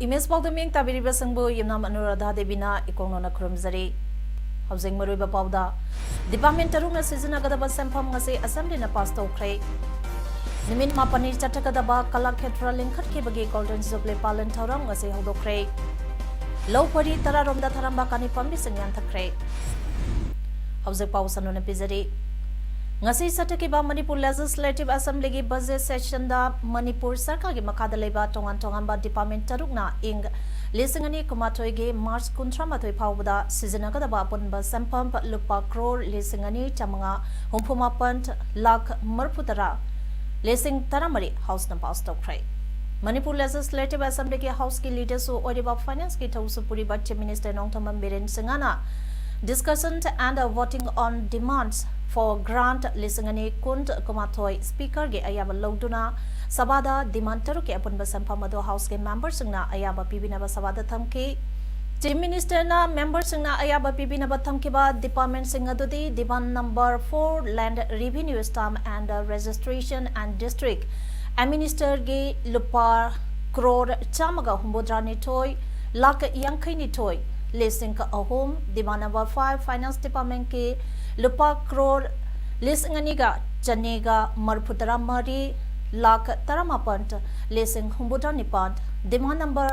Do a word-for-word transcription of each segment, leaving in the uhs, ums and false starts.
Image ꯄꯥꯎꯗ ꯃꯤꯠꯌꯦꯡ ꯇꯥꯕꯤꯔꯤꯕꯁꯤꯡꯕꯨ ꯌꯨꯝꯅꯥꯝ ꯑꯅꯨꯔꯥꯙꯥ ꯗꯦꯕꯤꯅ ꯏꯀꯣꯛꯅꯣꯅ ꯈꯨꯔꯨꯝꯖꯔꯤ꯫ ꯍꯧꯖꯤꯛ ꯃꯔꯨꯑꯣꯏꯕ ꯄꯥꯎꯗ, department ꯇꯔꯨꯛꯅ ꯁꯤꯖꯤꯟꯅꯒꯗꯕ ꯁꯦꯟꯐꯝ ꯉꯁꯤ assembly ꯅ pass ꯇꯧꯈ꯭ꯔꯦ꯫ ꯅꯨꯃꯤꯠ ꯃꯥꯄꯟꯅꯤ ꯆꯠꯊꯒꯗꯕ ꯀꯂꯥꯈꯦꯇ꯭ꯔ ꯂꯤꯡꯈꯠꯈꯤꯕꯒꯤ Golden Jubilee ꯄꯥꯂꯟ ꯊꯧꯔꯝ ꯉꯁꯤ ꯍꯧꯗꯣꯛꯈ꯭ꯔꯦ꯫ ꯂꯧ ꯄꯔꯤ ꯇꯔꯥꯔꯣꯝꯗ ꯊꯥꯔꯝꯕ ꯀꯥꯅꯤ ꯄꯥꯝꯕꯤꯁꯤꯡ ꯌꯥꯟꯊꯠꯈ꯭ꯔꯦ꯫ ꯍꯧꯖꯤꯛ ꯄꯥꯎ ꯁꯟꯗꯣꯛꯅ ꯄꯤꯖꯔꯤ꯫ ꯉꯁꯤ ꯆꯠꯊꯈꯤꯕ ꯃꯅꯤꯄꯨꯔ Legislative Assembly ꯒꯤ budget session ꯗ ꯃꯅꯤꯄꯨꯔ ꯁꯔꯀꯥꯔꯒꯤ ꯃꯈꯥꯗ ꯂꯩꯕ ꯇꯣꯉꯥꯟ ꯇꯣꯉꯥꯟꯕ department ꯇꯔꯨꯛꯅ ꯏꯪ ꯂꯤꯁꯤꯡ ꯑꯅꯤ ꯀꯨꯟꯃꯥꯊꯣꯏꯒꯤ March ꯀꯨꯟꯊ꯭ꯔꯥ ꯃꯥꯊꯣꯏ ꯐꯥꯎꯕꯗ ꯁꯤꯖꯤꯟꯅꯒꯗꯕ ꯑꯄꯨꯟꯕ ꯁꯦꯟꯐꯝ ꯂꯨꯄꯥ ꯀ꯭ꯔꯣꯔ ꯂꯤꯁꯤꯡ ꯑꯅꯤ ꯆꯥꯃꯉꯥ ꯍꯨꯝꯐꯨ ꯃꯥꯄꯟ ꯂꯥꯈ ꯃꯔꯤꯐꯨ ꯇꯔꯥ ꯂꯤꯁꯤꯡ ꯇꯔꯥꯃꯔꯤ House ꯅ pass ꯇꯧꯈ꯭ꯔꯦ꯫ ꯃꯅꯤꯄꯨꯔ Legislative Assembly ꯒꯤ House ꯀꯤ leader ꯁꯨ ꯑꯣꯏꯔꯤꯕ Finance ꯀꯤ ꯊꯧꯁꯨ ꯄꯨꯔꯤꯕ Chief Minister ꯅꯣꯡꯊꯣꯝꯕꯝ ꯕꯤꯔꯦꯟ ꯁꯤꯡꯍꯅ Discussion and Voting on Demands for Grant ꯂꯤꯁꯤꯡ ꯑꯅꯤ ꯀꯨꯟ ꯀꯨꯟꯃꯥꯊꯣꯏ Speaker ꯒꯤ ꯑꯌꯥꯕ ꯂꯧꯗꯨꯅ ꯁꯚꯥꯗ demand ꯇꯔꯨꯛꯀꯤ ꯑꯄꯨꯟꯕ ꯁꯦꯟꯐꯝ ꯑꯗꯨ House ꯀꯤ member ꯁꯤꯡꯅ ꯑꯌꯥꯕ ꯄꯤꯕꯤꯅꯕ ꯁꯚꯥꯗ ꯊꯝꯈꯤ꯫ Chief Minister ꯅ member ꯁꯤꯡꯅ ꯑꯌꯥꯕ ꯄꯤꯕꯤꯅꯕ ꯊꯝꯈꯤꯕ department ꯁꯤꯡ ꯑꯗꯨꯗꯤ demand number four Land Revenue Stamp and Registration and District Administer ꯒꯤ ꯂꯨꯄꯥ ꯀ꯭ꯔꯣꯔ ꯆꯥꯝꯃꯒ ꯍꯨꯝꯐꯨꯇꯔꯥ ꯅꯤꯊꯣꯏ ꯂꯥꯈ ꯌꯥꯡꯈꯩ ꯅꯤꯊꯣꯏ ꯂꯤꯁꯤꯡ ꯑꯍꯨꯝ, demand number five Finance Department ꯀꯤ ꯂꯨꯄꯥ ꯀ꯭ꯔꯣꯔ ꯂꯤꯁꯤꯡ ꯑꯅꯤꯒ ꯆꯅꯤꯒ ꯃꯔꯤꯐꯨꯇꯔꯥ ꯃꯔꯤ ꯂꯥꯈ ꯇꯔꯥꯃꯥꯄꯟ ꯂꯤꯁꯤꯡ ꯍꯨꯝꯐꯨꯇꯔꯥ ꯅꯤꯄꯥꯟ, demand number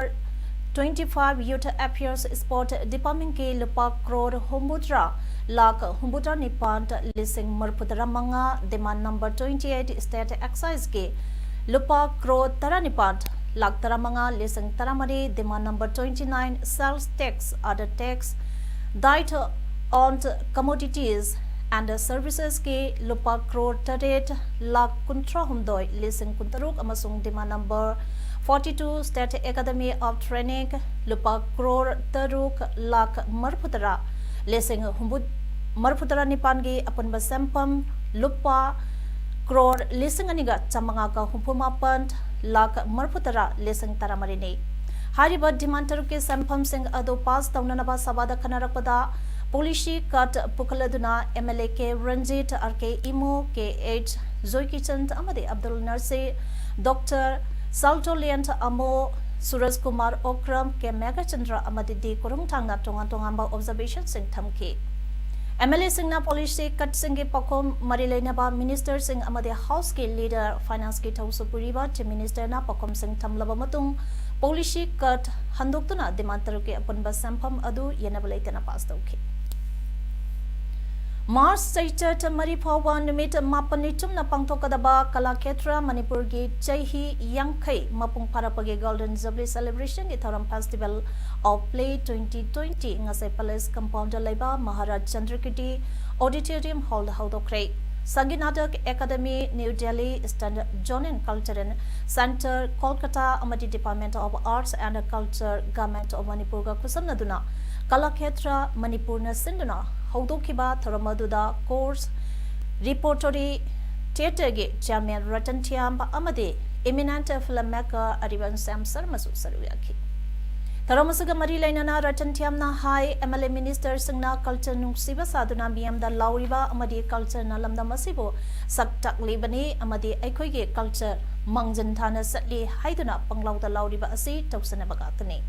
twenty five Youth Affairs Sport Department ꯀꯤ ꯂꯨꯄꯥ ꯀ꯭ꯔꯣꯔ ꯍꯨꯝꯐꯨꯇꯔꯥ ꯂꯥꯈ ꯍꯨꯝꯐꯨꯇꯔꯥ ꯅꯤꯄꯥꯟ ꯂꯤꯁꯤꯡ ꯃꯔꯤꯐꯨꯇꯔꯥ ꯃꯉꯥ, demand number twenty eight State Excise ꯀꯤ ꯂꯨꯄꯥ ꯀ꯭ꯔꯣꯔ ꯇꯔꯥꯅꯤꯄꯥꯟ ꯂꯥꯈ ꯇꯔꯥꯃꯉꯥ ꯂꯤꯁꯤꯡ ꯇꯔꯥꯃꯔꯤ, demand number twenty nine Sales Tax, Other Tax, Diet on Commodities and Services ꯀꯤ ꯂꯨꯄꯥ ꯀ꯭ꯔꯣꯔ ꯇꯔꯦꯠ ꯂꯥꯈ ꯀꯨꯟꯊ꯭ꯔꯥ ꯍꯨꯝꯗꯣꯏ ꯂꯤꯁꯤꯡ ꯀꯨꯟꯇꯔꯨꯛ ꯑꯃꯁꯨꯡ demand number Forty two State Academy of Training ꯂꯨꯄꯥ ꯀ꯭ꯔꯣꯔ ꯇꯔꯨꯛ ꯂꯥꯈ ꯃꯔꯤꯐꯨꯇꯔꯥ ꯂꯤꯁꯤꯡ ꯍꯨꯝꯐꯨ ꯃꯔꯤꯐꯨꯇꯔꯥ ꯅꯤꯄꯥꯟꯒꯤ ꯑꯄꯨꯟꯕ ꯁꯦꯟꯐꯝ ꯂꯨꯄꯥ ꯀ꯭ꯔꯣꯔ ꯂꯤꯁꯤꯡ ꯑꯅꯤꯒ ꯆꯥꯃꯉꯥꯒ ꯍꯨꯝꯐꯨ ꯃꯥꯄꯟ ꯂꯥꯈ ꯃꯔꯤꯐꯨꯇꯔꯥ ꯂꯤꯁꯤꯡ ꯇꯔꯥꯃꯔꯤꯅꯤ꯫ ꯍꯥꯏꯔꯤꯕ demand ꯇꯔꯨꯛꯀꯤ ꯁꯦꯟꯐꯝꯁꯤꯡ ꯑꯗꯨ pass ꯇꯧꯅꯅꯕ ꯁꯚꯥꯗ ꯈꯟꯅꯔꯛꯄꯗ policy cut ꯄꯨꯈꯠꯂꯗꯨꯅ M L A K Ranjit, R K Imo, K H ꯖꯣꯏꯀꯤꯆꯟ ꯑꯃꯗꯤ ꯑꯕꯗꯨꯜ ꯅꯔꯁꯤ, Doctor ꯁꯥꯜꯇꯣꯂꯤꯌꯟ ꯑꯃꯣ, ꯁꯨꯔꯖ ꯀꯨꯃꯥꯔ ꯑꯣꯀ꯭ꯔꯝ, K ꯃꯦꯘꯆꯟꯗ꯭ꯔ ꯑꯃꯗꯤ D ꯀꯣꯔꯨꯡꯊꯥꯡꯅ ꯇꯣꯉꯥꯟ ꯇꯣꯉꯥꯟꯕ observationꯁꯤꯡ ꯊꯝꯈꯤ꯫ M L Aꯁꯤꯡꯅ policy cutꯁꯤꯡꯒꯤ ꯄꯥꯎꯈꯨꯝ ꯃꯔꯤ ꯂꯩꯅꯕ ministerꯁꯤꯡ ꯑꯃꯗꯤ Houseꯀꯤ leader, financeꯀꯤ ꯊꯧꯁꯨ ꯄꯨꯔꯤꯕ Chief Ministerꯅ ꯄꯥꯎꯈꯨꯝꯁꯤꯡ ꯊꯝꯂꯕ ꯃꯇꯨꯡ policy cut ꯍꯟꯗꯣꯛꯇꯨꯅ demand ꯇꯔꯨꯛꯀꯤ ꯑꯄꯨꯟꯕ ꯁꯦꯟꯐꯝ ꯑꯗꯨ ꯌꯦꯟꯅꯕ ꯂꯩꯇꯅ pass ꯇꯧꯈꯤ꯫ March ꯆꯩꯆꯠ ꯃꯔꯤ ꯐꯥꯎꯕ ꯅꯨꯃꯤꯠ ꯃꯥꯄꯟꯅꯤ ꯆꯨꯞꯅ ꯄꯥꯡꯊꯣꯛꯀꯗꯕ ꯀꯂꯥꯈꯦꯇ꯭ꯔ ꯃꯅꯤꯄꯨꯔꯒꯤ ꯆꯍꯤ ꯌꯥꯡꯈꯩ ꯃꯄꯨꯡ ꯐꯥꯔꯛꯄꯒꯤ Golden Jubilee Celebrationꯒꯤ ꯊꯧꯔꯝ Festival of Play twenty twenty ꯉꯁꯥꯏ Palace Compoundꯗ ꯂꯩꯕ ꯃꯍꯥꯔꯥꯖ ꯆꯟꯗ꯭ꯔꯀꯤꯔꯇꯤ Auditorium Hallꯗ ꯍꯧꯗꯣꯛꯈ꯭ꯔꯦ꯫ Sangeet Natak Akademi, New Delhi, Eastern Zone and Cultural Centre, Kolkata ꯑꯃꯗꯤ Department of Arts and Culture, Government of ꯃꯅꯤꯄꯨꯔꯒ ꯈꯨꯠꯁꯝꯅꯗꯨꯅ ꯀꯂꯥꯈꯦꯇ꯭ꯔ ꯃꯅꯤꯄꯨꯔꯅ ꯁꯤꯟꯗꯨꯅ ꯍꯧꯗꯣꯛꯈꯤꯕ ꯊꯧꯔꯝ ꯑꯗꯨꯗ Course Repertory Theatreꯒꯤ Chairman ꯔꯇꯟ ꯊꯤꯌꯥꯝ ꯑꯃꯗꯤ eminent filmmaker ꯑꯔꯤꯕꯝ ꯁ꯭ꯌꯥꯝ ꯁꯔꯃꯁꯨ ꯁꯔꯨꯛ ꯌꯥꯈꯤ꯫ ꯊꯧꯔꯝ ꯑꯁꯤꯒ ꯃꯔꯤ ꯂꯩꯅꯅ ꯔꯇꯟ ꯊꯤꯌꯥꯝꯅ ꯍꯥꯏ, M L A ministerꯁꯤꯡꯅ culture ꯅꯨꯡꯁꯤꯕ ꯁꯥꯗꯨꯅ ꯃꯤꯌꯥꯝꯗ ꯂꯥꯎꯔꯤꯕ ꯑꯃꯗꯤ cultureꯅ ꯂꯝꯗꯝ ꯑꯁꯤꯕꯨ ꯁꯛ ꯇꯥꯛꯂꯤꯕꯅꯤ ꯑꯃꯗꯤ ꯑꯩꯈꯣꯏꯒꯤ culture ꯃꯥꯡꯖꯤꯟ ꯊꯥꯅ ꯆꯠꯂꯤ ꯍꯥꯏꯗꯨꯅ ꯄꯪꯂꯥꯎꯗ ꯂꯥꯎꯔꯤꯕ ꯑꯁꯤ ꯇꯧꯁꯤꯟꯅꯕ ꯉꯥꯛꯇꯅꯤ꯫